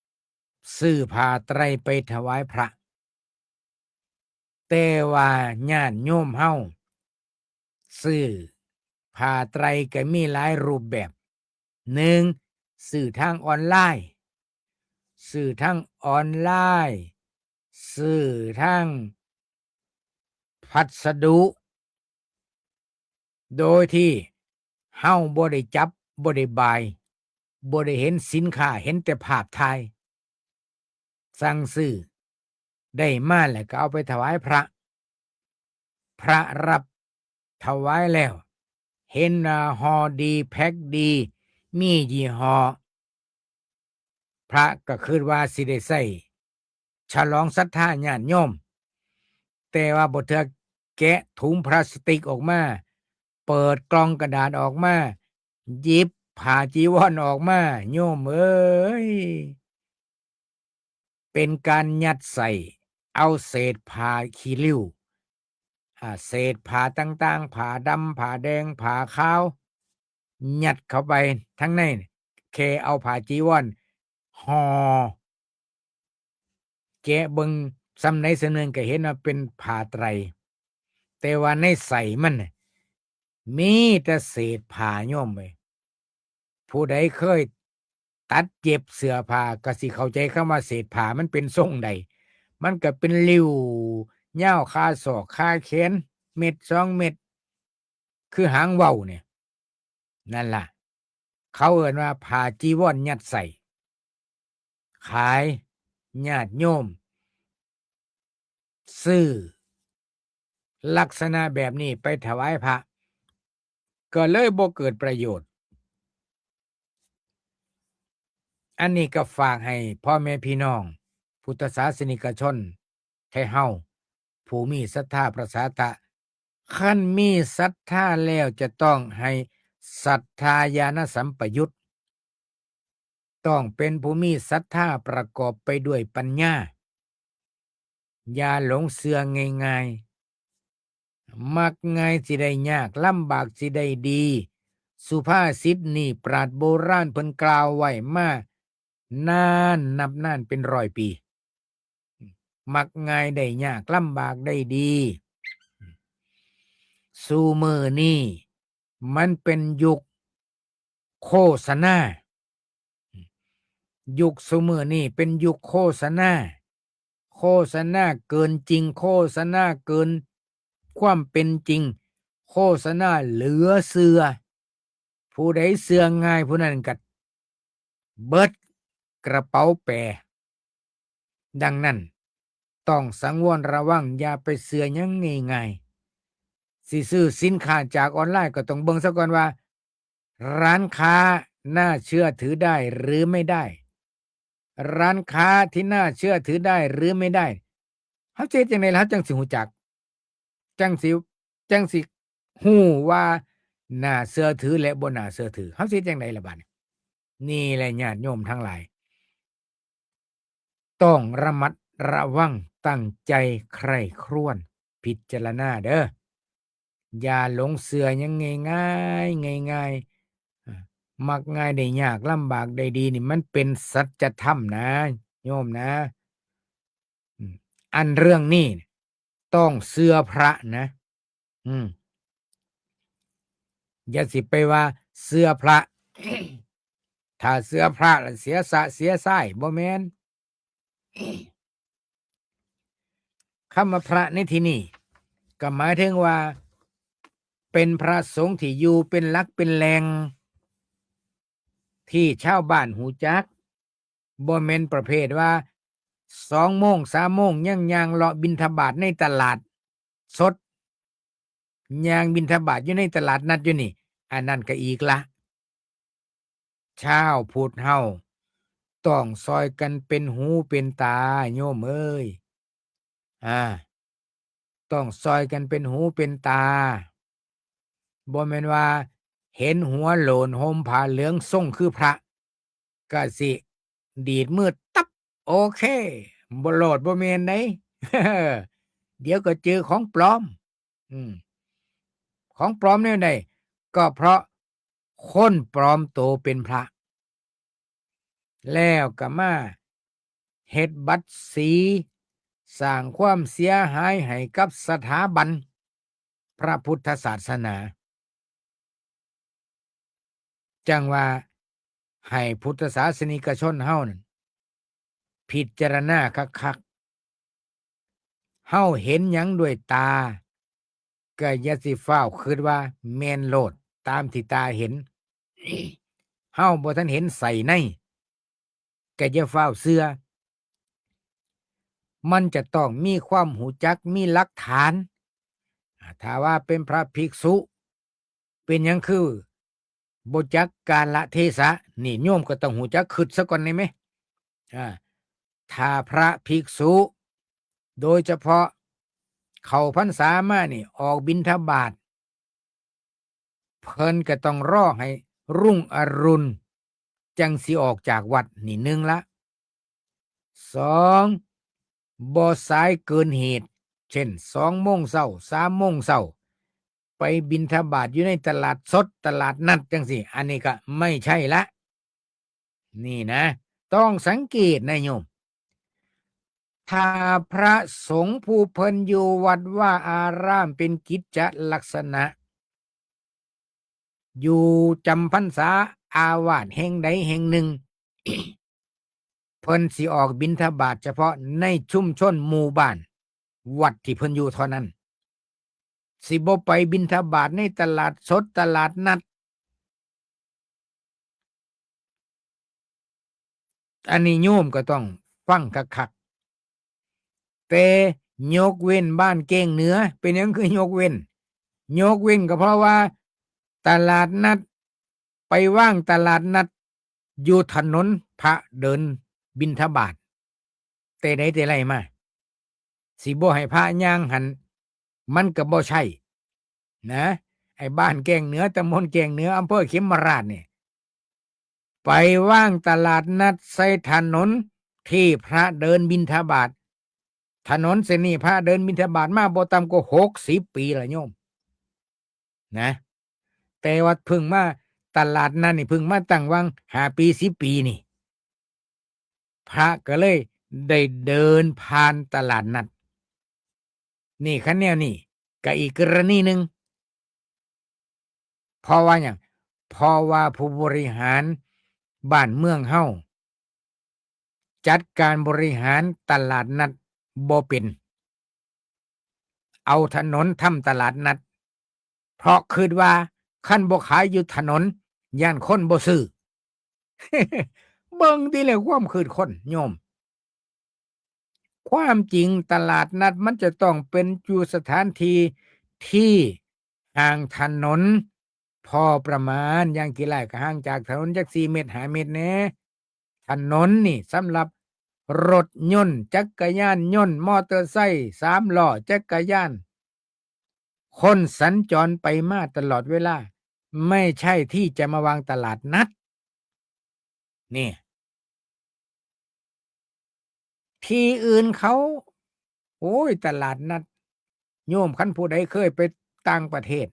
ำ ซื้อผ้าไตรไปถวายพระ แต่ว่าญาติโยมเฮาซื้อผ้าไตรก็มีหลายรูปแบบ หนึ่ง ซื้อทางออนไลน์ ซื้อทางออนไลน์ ซื้อทางพัสดุ โดยที่เฮาบ่ได้จับ บ่ได้บาย บ่ได้เห็นสินค้า เห็นแต่ภาพถ่าย สั่งซื้อ ได้มาแล้วก็เอาไปถวายพระ พระรับถวายแล้ว เห็นว่าห่อดี แพ็คดี มียี่ห้อ พระก็คิดว่าสิได้ใช้ฉลองศรัทธาญาติโยม แต่ว่าบ่เทื่อแกะถุงพลาสติกออกมา เปิดกล่องกระดาษออกมา หยิบผ้าจีวรออกมา โยมเอ้ย เป็นการยัดใส่เอาเศษผ้าขี้ริ้ว อ่า เศษผ้าต่างๆ ผ้าดำ ผ้าแดง ผ้าขาว ยัดเข้าไปทั้งใน แค่เอาผ้าจีวรห่อ แกะเบิ่งส่ำใดส่ำหนึ่งก็เห็นว่าเป็นผ้าไตร แต่ว่าในไส้มันน่ะ มีแต่เศษผ้าโยมเอ้ย ผู้ใดเคยตัดเย็บเสื้อผ้าก็สิเข้าใจคำว่าเศษผ้ามันเป็นทรงใด มันก็เป็นริ้วยาวคาศอกคาแขน เม็ดสองเม็ด คือหางว่าวเนี่ย นั่นล่ะ เขาเอิ้นว่าผ้าจีวรยัดไส้ ขาย ญาติโยม ซื้อ ลักษณะแบบนี้ไปถวายพระ ก็เลยบ่เกิดประโยชน์ อันนี้ก็ฝากให้พ่อแม่พี่น้อง พุทธศาสนิกชนไทเฮา ผู้มีศรัทธาพระสาตะ คันมีศรัทธาแล้วจะต้องให้ศรัทธาญาณสัมปยุต ต้องเป็นผู้มีศรัทธาประกอบไปด้วยปัญญา อย่าหลงเชื่อง่ายๆ มักง่ายสิได้ยาก ลำบากสิได้ดี สุภาษิตนี่ปราชญ์โบราณเพิ่นกล่าวไว้มานานนับนานเป็นร้อยปี มักง่ายได้ยาก ลำบากได้ดี ซุมื้อนี้มันเป็นยุคโฆษณา ยุคซุมื้อนี้เป็นยุคโฆษณา โฆษณาเกินจริง โฆษณาเกินความเป็นจริง โฆษณาเหลือเชื่อ ผู้ใดเชื่อง่ายผู้นั้นก็เบิดกระเป๋าแปร ดังนั้น ต้องสังวรระวัง อย่าไปเชื่อหยังง่ายๆ สิซื้อสินค้าจากออนไลน์ก็ต้องเบิ่งซะก่อนว่า ร้านค้าน่าเชื่อถือได้หรือไม่ได้ ร้านค้าที่น่าเชื่อถือได้หรือไม่ได้ เฮาสิเฮ็ดจั่งใด๋ล่ะ เฮาจั่งสิฮู้จัก จั่งสิ จั่งสิฮู้ว่าน่าเชื่อถือและบ่น่าเชื่อถือ เฮาสิเฮ็ดจั่งใด๋ล่ะบาดนี้ นี่แหละญาติโยมทั้งหลาย ต้องระมัดระวัง ตั้งใจใคร่ครวญพิจารณาเด้อ อย่าหลงเชื่อหยังง่ายๆ ง่ายๆ อ่า มักง่ายได้ยาก ลำบากได้ดีนี่มันเป็นสัจธรรมนะ โยมนะ อืม อันเรื่องนี้ต้องเชื่อพระนะ อืม อย่าสิไปว่าเชื่อพระ ถ้าเชื่อพระแล้วเสียสะเสียส้าย บ่แม่น คำว่าพระในที่นี้ก็หมายถึงว่า เป็นพระสงฆ์ที่อยู่เป็นหลักเป็นแหล่ง ที่ชาวบ้านฮู้จัก บ่แม่นประเภทว่า สองโมง สามโมง ยังย่างเลาะบิณฑบาตในตลาดสด ย่างบิณฑบาตอยู่ในตลาดนัดอยู่นี่ อันนั้นก็อีกละ ชาวพุทธเฮาต้องซ่อยกันเป็นหูเป็นตา โยมเอ้ย อ่า ต้องซ่อยกันเป็นหูเป็นตา บ่แม่นว่าเห็นหัวโล้นห่มผ้าเหลืองทรงคือพระ ก็สิดีดมือตับ โอเค บ่โลด บ่แม่นได๋ เดี๋ยวก็เจอของปลอม อืม ของปลอมแนวใด๋ ก็เพราะคนปลอมโตเป็นพระ แล้วก็มาเฮ็ดบัตรสี สร้างความเสียหายให้กับสถาบันพระพุทธศาสนา จั่งว่าให้พุทธศาสนิกชนเฮานั่นพิจารณาคักๆ เฮาเห็นหยังด้วยตา ก็อย่าสิฟ้าวคิดว่าแม่นโลดตามที่ตาเห็น เฮาบ่ทันเห็นใส่ใน ก็อย่าฟ้าวเชื่อ มันจะต้องมีความรู้จัก มีหลักฐาน อ่า ถ้าว่าเป็นพระภิกษุ เป็นหยังคือบ่จักกาลเทศะ นี่โยมก็ต้องรู้จักคิดซะก่อนได้ไหม อ่า ถ้าพระภิกษุ โดยเฉพาะเข้าพรรษามานี่ ออกบิณฑบาต เพิ่นก็ต้องรอให้รุ่งอรุณ จั่งสิออกจากวัด นี่หนึ่งละ สอง บ่สายเกินเหตุ เช่น สองโมงเช้า สามโมงเช้า ไปบิณฑบาตอยู่ในตลาดสด ตลาดนัดจั่งซี้ อันนี้ก็ไม่ใช่ละ นี่นะ ต้องสังเกตนะโยม ถ้าพระสงฆ์ผู้เพิ่นอยู่วัดวาอารามเป็นกิจจลักษณะ อยู่จำพรรษาอาวาสแห่งใดแห่งหนึ่ง เพิ่นสิออกบิณฑบาตเฉพาะในชุมชนหมู่บ้าน วัดที่เพิ่นอยู่เท่านั้น สิบ่ไปบิณฑบาตในตลาดสดตลาดนัด อันนี้โยมก็ต้องฟังคักๆ แต่ยกเว้นบ้านแก้งเหนือ เป็นหยังคือยกเว้น ยกเว้นก็เพราะว่าตลาดนัด ไปวางตลาดนัดอยู่ถนนพระเดินบิณฑบาต แต่ใดแต่ไรมา สิบ่ให้พระย่างหั้น มันก็บ่ใช่นะ ไอ้บ้านแก้งเหนือ ตำบลแก้งเหนือ อำเภอเขมราฐนี่ ไปวางตลาดนัดใส่ถนนที่พระเดินบิณฑบาต ถนนเส้นนี้พระเดินบิณฑบาตมาบ่ต่ำกว่าหกสิบปีละโยม นะ แต่ว่าเพิ่งมา ตลาดนัดนี่เพิ่งมาตั้งวางห้าปี สิบปีนี่ พระก็เลยได้เดินผ่านตลาดนัด นี่คันแนวนี้ก็อีกกรณีหนึ่ง เพราะว่าหยัง เพราะว่าผู้บริหารบ้านเมืองเฮา จัดการบริหารตลาดนัดบ่เป็น เอาถนนทำตลาดนัด เพราะคิดว่าคันบ่ขายอยู่ถนน ย้านคนบ่ซื้อ เบิ่งติแหละความคิดคนโยม ความจริงตลาดนัดมันจะต้องเป็นอยู่สถานที่ที่ห่างถนนพอประมาณ อย่างขี้ร้ายก็ห่างจากถนนจักสี่เมตร ห้าเมตรแหน่ ถนนนี่สำหรับรถยนต์ จักรยานยนต์ มอเตอร์ไซค์สามล้อ จักรยาน คนสัญจรไปมาตลอดเวลา ไม่ใช่ที่จะมาวางตลาดนัด เนี่ย ที่อื่นเขา โอ้ย ตลาดนัด โยม คันผู้ใดเคยไปต่างประเทศ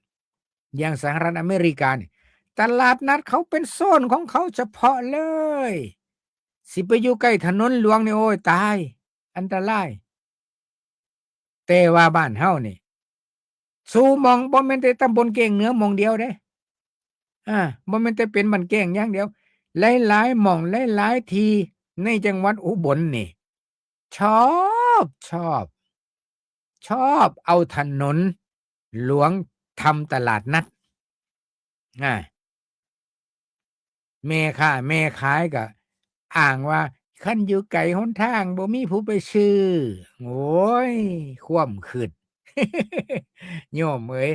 อย่างสหรัฐอเมริกานี่ ตลาดนัดเขาเป็นโซนของเขาเฉพาะเลย สิไปอยู่ใกล้ถนนหลวงนี่ โอ้ย ตาย อันตราย แต่ว่าบ้านเฮานี่ สู่หม่อง บ่แม่นแต่ตำบลแก้งเหนือหม่องเดียวเด้ อ่า บ่แม่นแต่เป็นบ้านแก้งอย่างเดียว หลายๆ หม่อง หลายๆ ที่ในจังหวัดอุบลนี่ ชอบ ชอบ ชอบเอาถนนหลวงทำตลาดนัด อ่า แม่ค้าแม่ขายก็อ้างว่า คันอยู่ไกลหนทางบ่มีผู้ไปซื้อ โอ้ย ความคิด โยมเอ้ย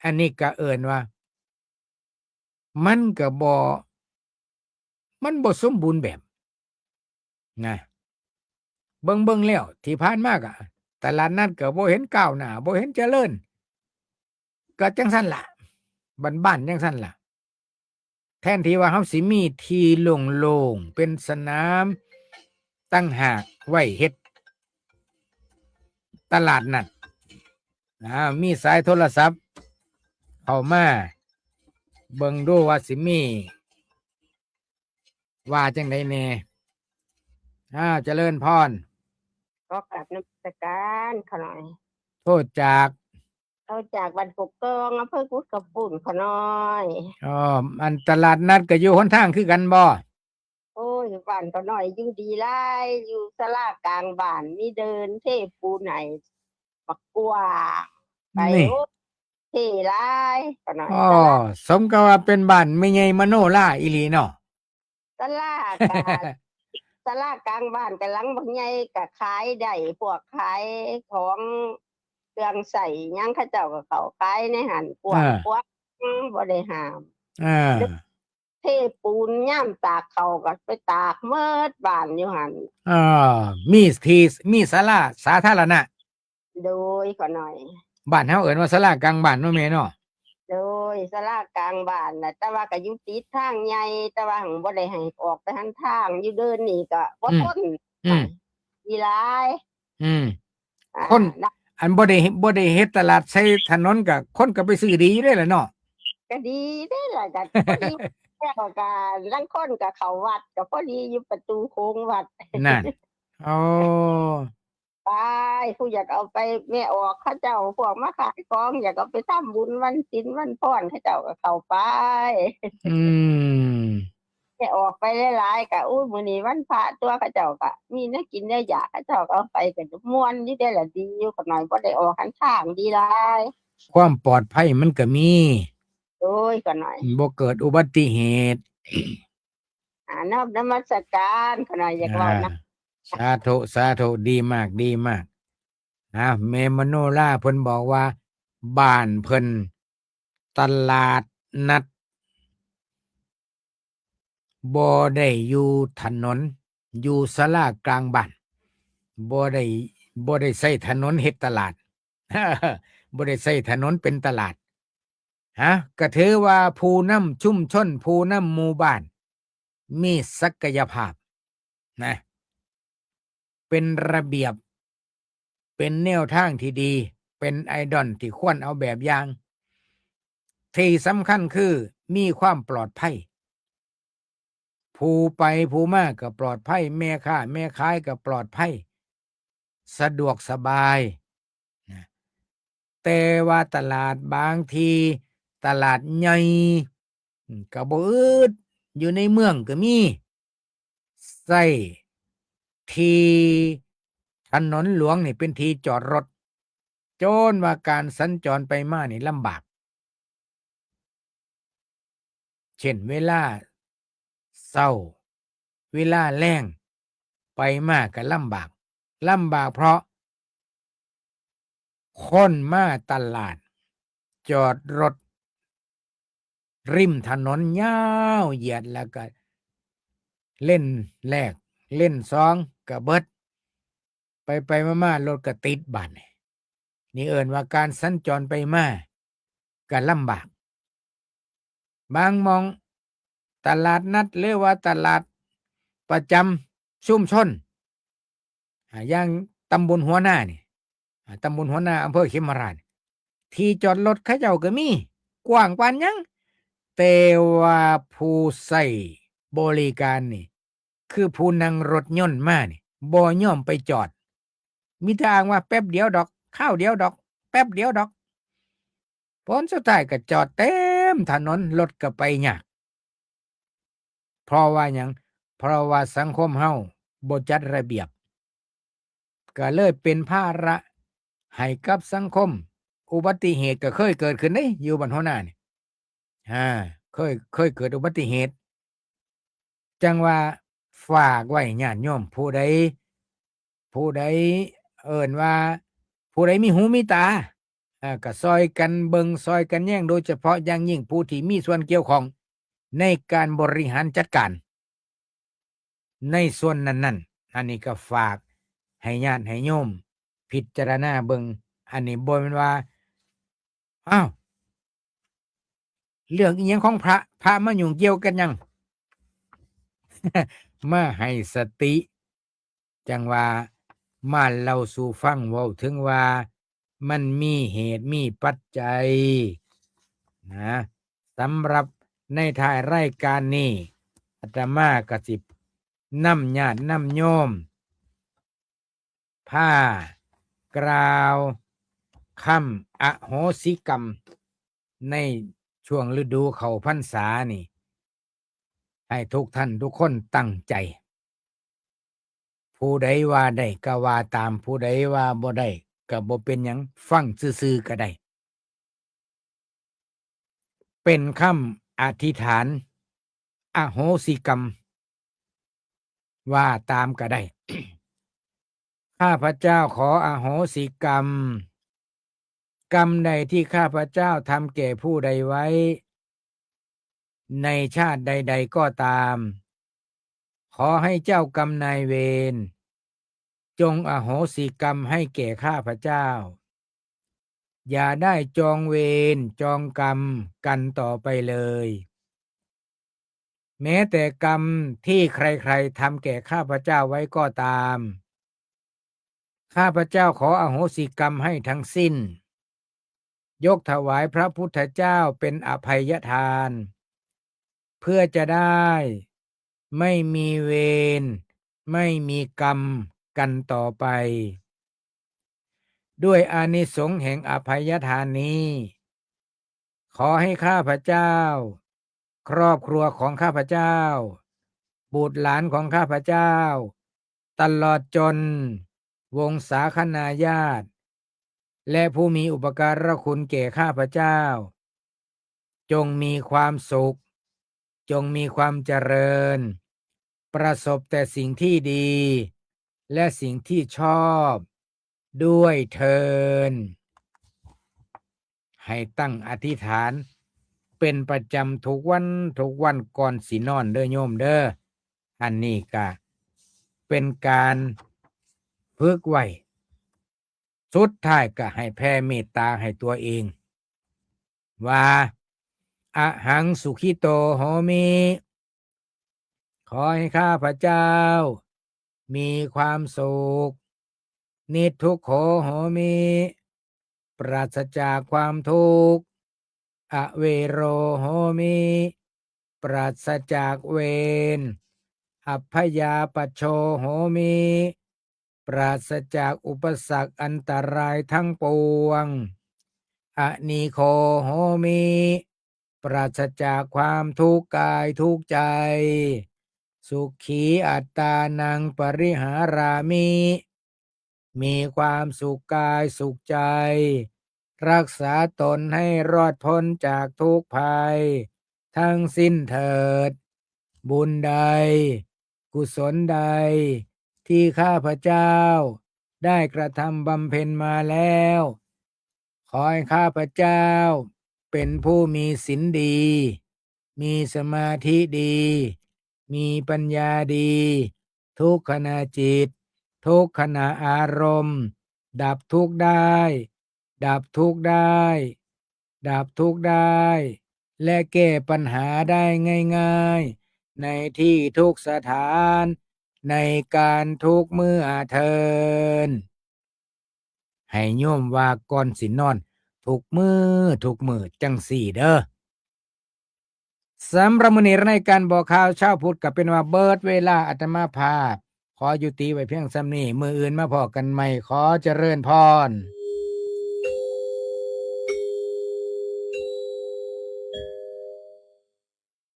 อันนี้ก็เอิ้นว่า มันก็บ่ มันบ่สมบูรณ์แบบ นะ เบิ่งๆ แล้ว ที่ผ่านมาก็ ตลาดนัดก็บ่เห็นก้าวหน้า บ่เห็นเจริญ ก็จั่งซั้นล่ะ บ้านๆ จั่งซั้นล่ะ แทนที่ว่าเฮาสิมีที่โล่งๆ เป็นสนามต่างหากไว้เฮ็ดตลาดนัด อ่า มีสายโทรศัพท์เข้ามา เบิ่งดูว่าสิมี ว่าจังไดแน่? อ้าว เจริญพร ขอกราบนมัสการขอหน่อย โทรจาก โทรจากบ้านกกกอง อำเภอกุดกระปุ้นขอหน่อย อ๋อ อันตลาดนัดก็อยู่หนทางคือกันบ่? โอ้ย บ้านขอหน่อยอยู่ดีหลาย อยู่ศาลากลางบ้าน มีเดินเทปูนให้บักกว้าง ไป นี่ โอ้ เท่หลายขอหน่อย อ๋อ ศาลา สมกับว่าเป็นบ้านแม่ใหญ่มโนราอีหลีเนาะ ศาลากะ ศาลากลางบ้านกะหลังบักใหญ่กะขายได้ พวกขายของเครื่องใช้หยังเขาเจ้าก็เข้าขายในหั้น กว้าง อ่า ขวาง บ่ได้ห้าม อ่า เทปูน ยามตากข้าวก็ไปตากหมดบ้านอยู่หั้น อ่า มีที่ มีศาลาสาธารณะ โดยขอหน่อย บ้านเฮาเอิ้นว่าศาลากลางบ้านเนาะแม่เนาะ โดย ศาลากลางบ้านน่ะ แต่ว่าก็อยู่ติดทางใหญ่ แต่ว่าหั้นบ่ได้ให้ออกไปหั้นทาง อยู่เดินนี่ก็บ่ อืม ทน อืม อีหลาย อืม อ่า คน นะ อันบ่ได้ บ่ได้เฮ็ดตลาดใส่ถนนก็ คนก็ไปซื้อดีอยู่เด้ล่ะเนาะ ก็ดีเด้ล่ะ ก็พอดี แล้วก็ลางคนก็เข้าวัด ก็พอดีอยู่ประตูโค้งวัด นั่น อ๋อ ไป ผู้อยากเอาไปแม่ออกเขาเจ้า พวกมาขายของ อยากเอาไปทำบุญวันศีลวันพร เขาเจ้าก็เข้าไป อืม แม่ออกไปหลายๆ ก็ อู้ มื้อนี้วันพระตัว เขาเจ้าก็มีแนวกินแนวอยาก เขาเจ้าก็เอาไป ก็ม่วนอยู่เด้ล่ะ ดีอยู่ขอหน่อย บ่ได้ออกหั้นทาง ดีหลาย ความปลอดภัยมันก็มี โอ้ย ขอหน่อย บ่เกิดอุบัติเหตุ อ่า นอบนมัสการขอหน่อย อยากเว้านะ อ่า สาธุ สาธุ ดีมาก ดีมาก นะ แม่มโนราเพิ่นบอกว่า บ้านเพิ่นตลาดนัด บ่ได้อยู่ถนน อยู่ศาลากลางบ้าน บ่ได้ บ่ได้ใช้ถนนเฮ็ดตลาด บ่ได้ใช้ถนนเป็นตลาด ฮะ ก็ถือว่าผู้นำชุมชน ผู้นำหมู่บ้าน มีศักยภาพนะ เป็นระเบียบ เป็นแนวทางที่ดี เป็นไอดอลที่ควรเอาแบบอย่าง ที่สำคัญคือมีความปลอดภัย ผู้ไปผู้มาก็ปลอดภัย แม่ค้าแม่ขายก็ปลอดภัย สะดวกสบายนะ แต่ว่าตลาดบางที ตลาดใหญ่ อืม ก็บ่อึด อยู่ในเมืองก็มี ใช้ที่ถนนหลวงนี่เป็นที่จอดรถ จนว่าการสัญจรไปมานี่ลำบาก เช่น เวลาเช้า เวลาแลง ไปมาก็ลำบาก ลำบากเพราะ คนมาตลาด จอดรถริมถนนยาวเหยียด แล้วก็เลนแรก เลนสองก็เบิด ไปไปมาๆ รถก็ติดบาดนี่ นี่เอิ้นว่าการสัญจรไปมาก็ลำบาก บางหม่องตลาดนัด หรือว่าตลาดประจำชุมชน อ่า อย่างตำบลหัวนานี่ อ่า ตำบลหัวนา อำเภอเขมราฐ ที่จอดรถเขาเจ้าก็มี กว้างปานหยัง แต่ว่าผู้ใช้บริการนี่ คือผู้นั่งรถยนต์มานี่ บ่ยอมไปจอด มีแต่อ้างว่าแป๊บเดียวดอก คราวเดียวดอก แป๊บเดียวดอก ผลสุดท้ายก็จอดเต็มถนน รถก็ไปยาก เพราะว่าหยัง เพราะว่าสังคมเฮาบ่จัดระเบียบ ก็เลยเป็นภาระให้กับสังคม อุบัติเหตุก็เคยเกิดขึ้นเด้ อยู่บ้านหัวนานี่ อ่า เคย เคยเกิดอุบัติเหตุ จั่งว่าฝากไว้ญาติโยม ผู้ใด ผู้ใดเอิ้นว่า ผู้ใดมีหูมีตา อ่า ก็ซ่อยกันเบิ่งซ่อยกันแยง โดยเฉพาะอย่างยิ่งผู้ที่มีส่วนเกี่ยวข้องในการบริหารจัดการ ในส่วนนั้นๆ อันนี้ก็ฝากให้ญาติให้โยมพิจารณาเบิ่ง อันนี้บ่แม่นว่า อ้าว เรื่องอิหยังของพระ พระมายุ่งเกี่ยวกันหยัง มาให้สติ จั่งว่ามาเล่าสู่ฟัง เว้าถึงว่ามันมีเหตุมีปัจจัยนะ สำหรับในท้ายรายการนี้ อาตมาก็สินำญาตินำโยม พากล่าวคำอโหสิกรรม ในช่วงฤดูเข้าพรรษานี่ ให้ทุกท่านทุกคนตั้งใจ ผู้ใดว่าได้ก็ว่าตาม ผู้ใดว่าบ่ได้ก็บ่เป็นหยัง ฟังซื่อๆก็ได้ เป็นคำอธิษฐาน อโหสิกรรม ว่าตามก็ได้ ข้าพเจ้าขออโหสิกรรม กรรมใดที่ข้าพเจ้าทำแก่ผู้ใดไว้ ในชาติใดๆก็ตาม ขอให้เจ้ากรรมนายเวร จงอโหสิกรรมให้แก่ข้าพเจ้า อย่าได้จองเวรจองกรรมกันต่อไปเลย แม้แต่กรรมที่ใครๆทำแก่ข้าพเจ้าไว้ก็ตาม ข้าพเจ้าขออโหสิกรรมให้ทั้งสิ้น ยกถวายพระพุทธเจ้าเป็นอภัยทาน เพื่อจะได้ไม่มีเวร ไม่มีกรรมกันต่อไป ด้วยอานิสงส์แห่งอภัยทานนี้ ขอให้ข้าพเจ้า ครอบครัวของข้าพเจ้า บุตรหลานของข้าพเจ้า ตลอดจนวงศาคณาญาติ และผู้มีอุปการะคุณแก่ข้าพเจ้า จงมีความสุข จงมีความเจริญ ประสบแต่สิ่งที่ดี และสิ่งที่ชอบ ด้วยเทอญ ให้ตั้งอธิษฐานเป็นประจำทุกวันทุกวันก่อนสินอนเด้อโยมเด้อ อันนี้ก็เป็นการฝึกไว้ สุดท้ายก็ให้แผ่เมตตาให้ตัวเอง ว่า อหังสุขิโตโหมิ ขอให้ข้าพเจ้า มีความสุข นิทุกโขโหมิ ปราศจากความทุกข์ อเวโรโหมิ ปราศจากเวร อัพพยาปัชโชโหมิ ปราศจากอุปสรรคอันตรายทั้งปวง อนีโคโหมิ ปราศจากความทุกข์กายทุกข์ใจ สุขีอัตตานังปริหารามิ มีความสุขกายสุขใจ รักษาตนให้รอดพ้นจากทุกข์ภัย ทั้งสิ้นเถิด บุญใด กุศลใด ที่ข้าพเจ้าได้กระทำบำเพ็ญมาแล้ว ขอให้ข้าพเจ้า เป็นผู้มีศีลดี มีสมาธิดี มีปัญญาดี ทุกขณะจิต ทุกขณะอารมณ์ ดับทุกข์ได้ ดับทุกข์ได้ ดับทุกข์ได้ และแก้ปัญหาได้ง่ายๆ ในที่ทุกสถาน ในการทุกเมื่อเทอญ ให้โยมว่าก่อนสินอน ทุกมื้อ ทุกมื้อจั่งซี้เด้อ สำหรับมื้อนี้รายการบอกข่าวชาวพุทธก็เป็นว่าเบิดเวลา อาตมาภาพ ขอยุติไว้เพียงส่ำนี้ มื้ออื่นมาพ้อกันใหม่ ขอเจริญพร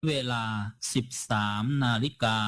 เวลา สิบสามนาฬิกา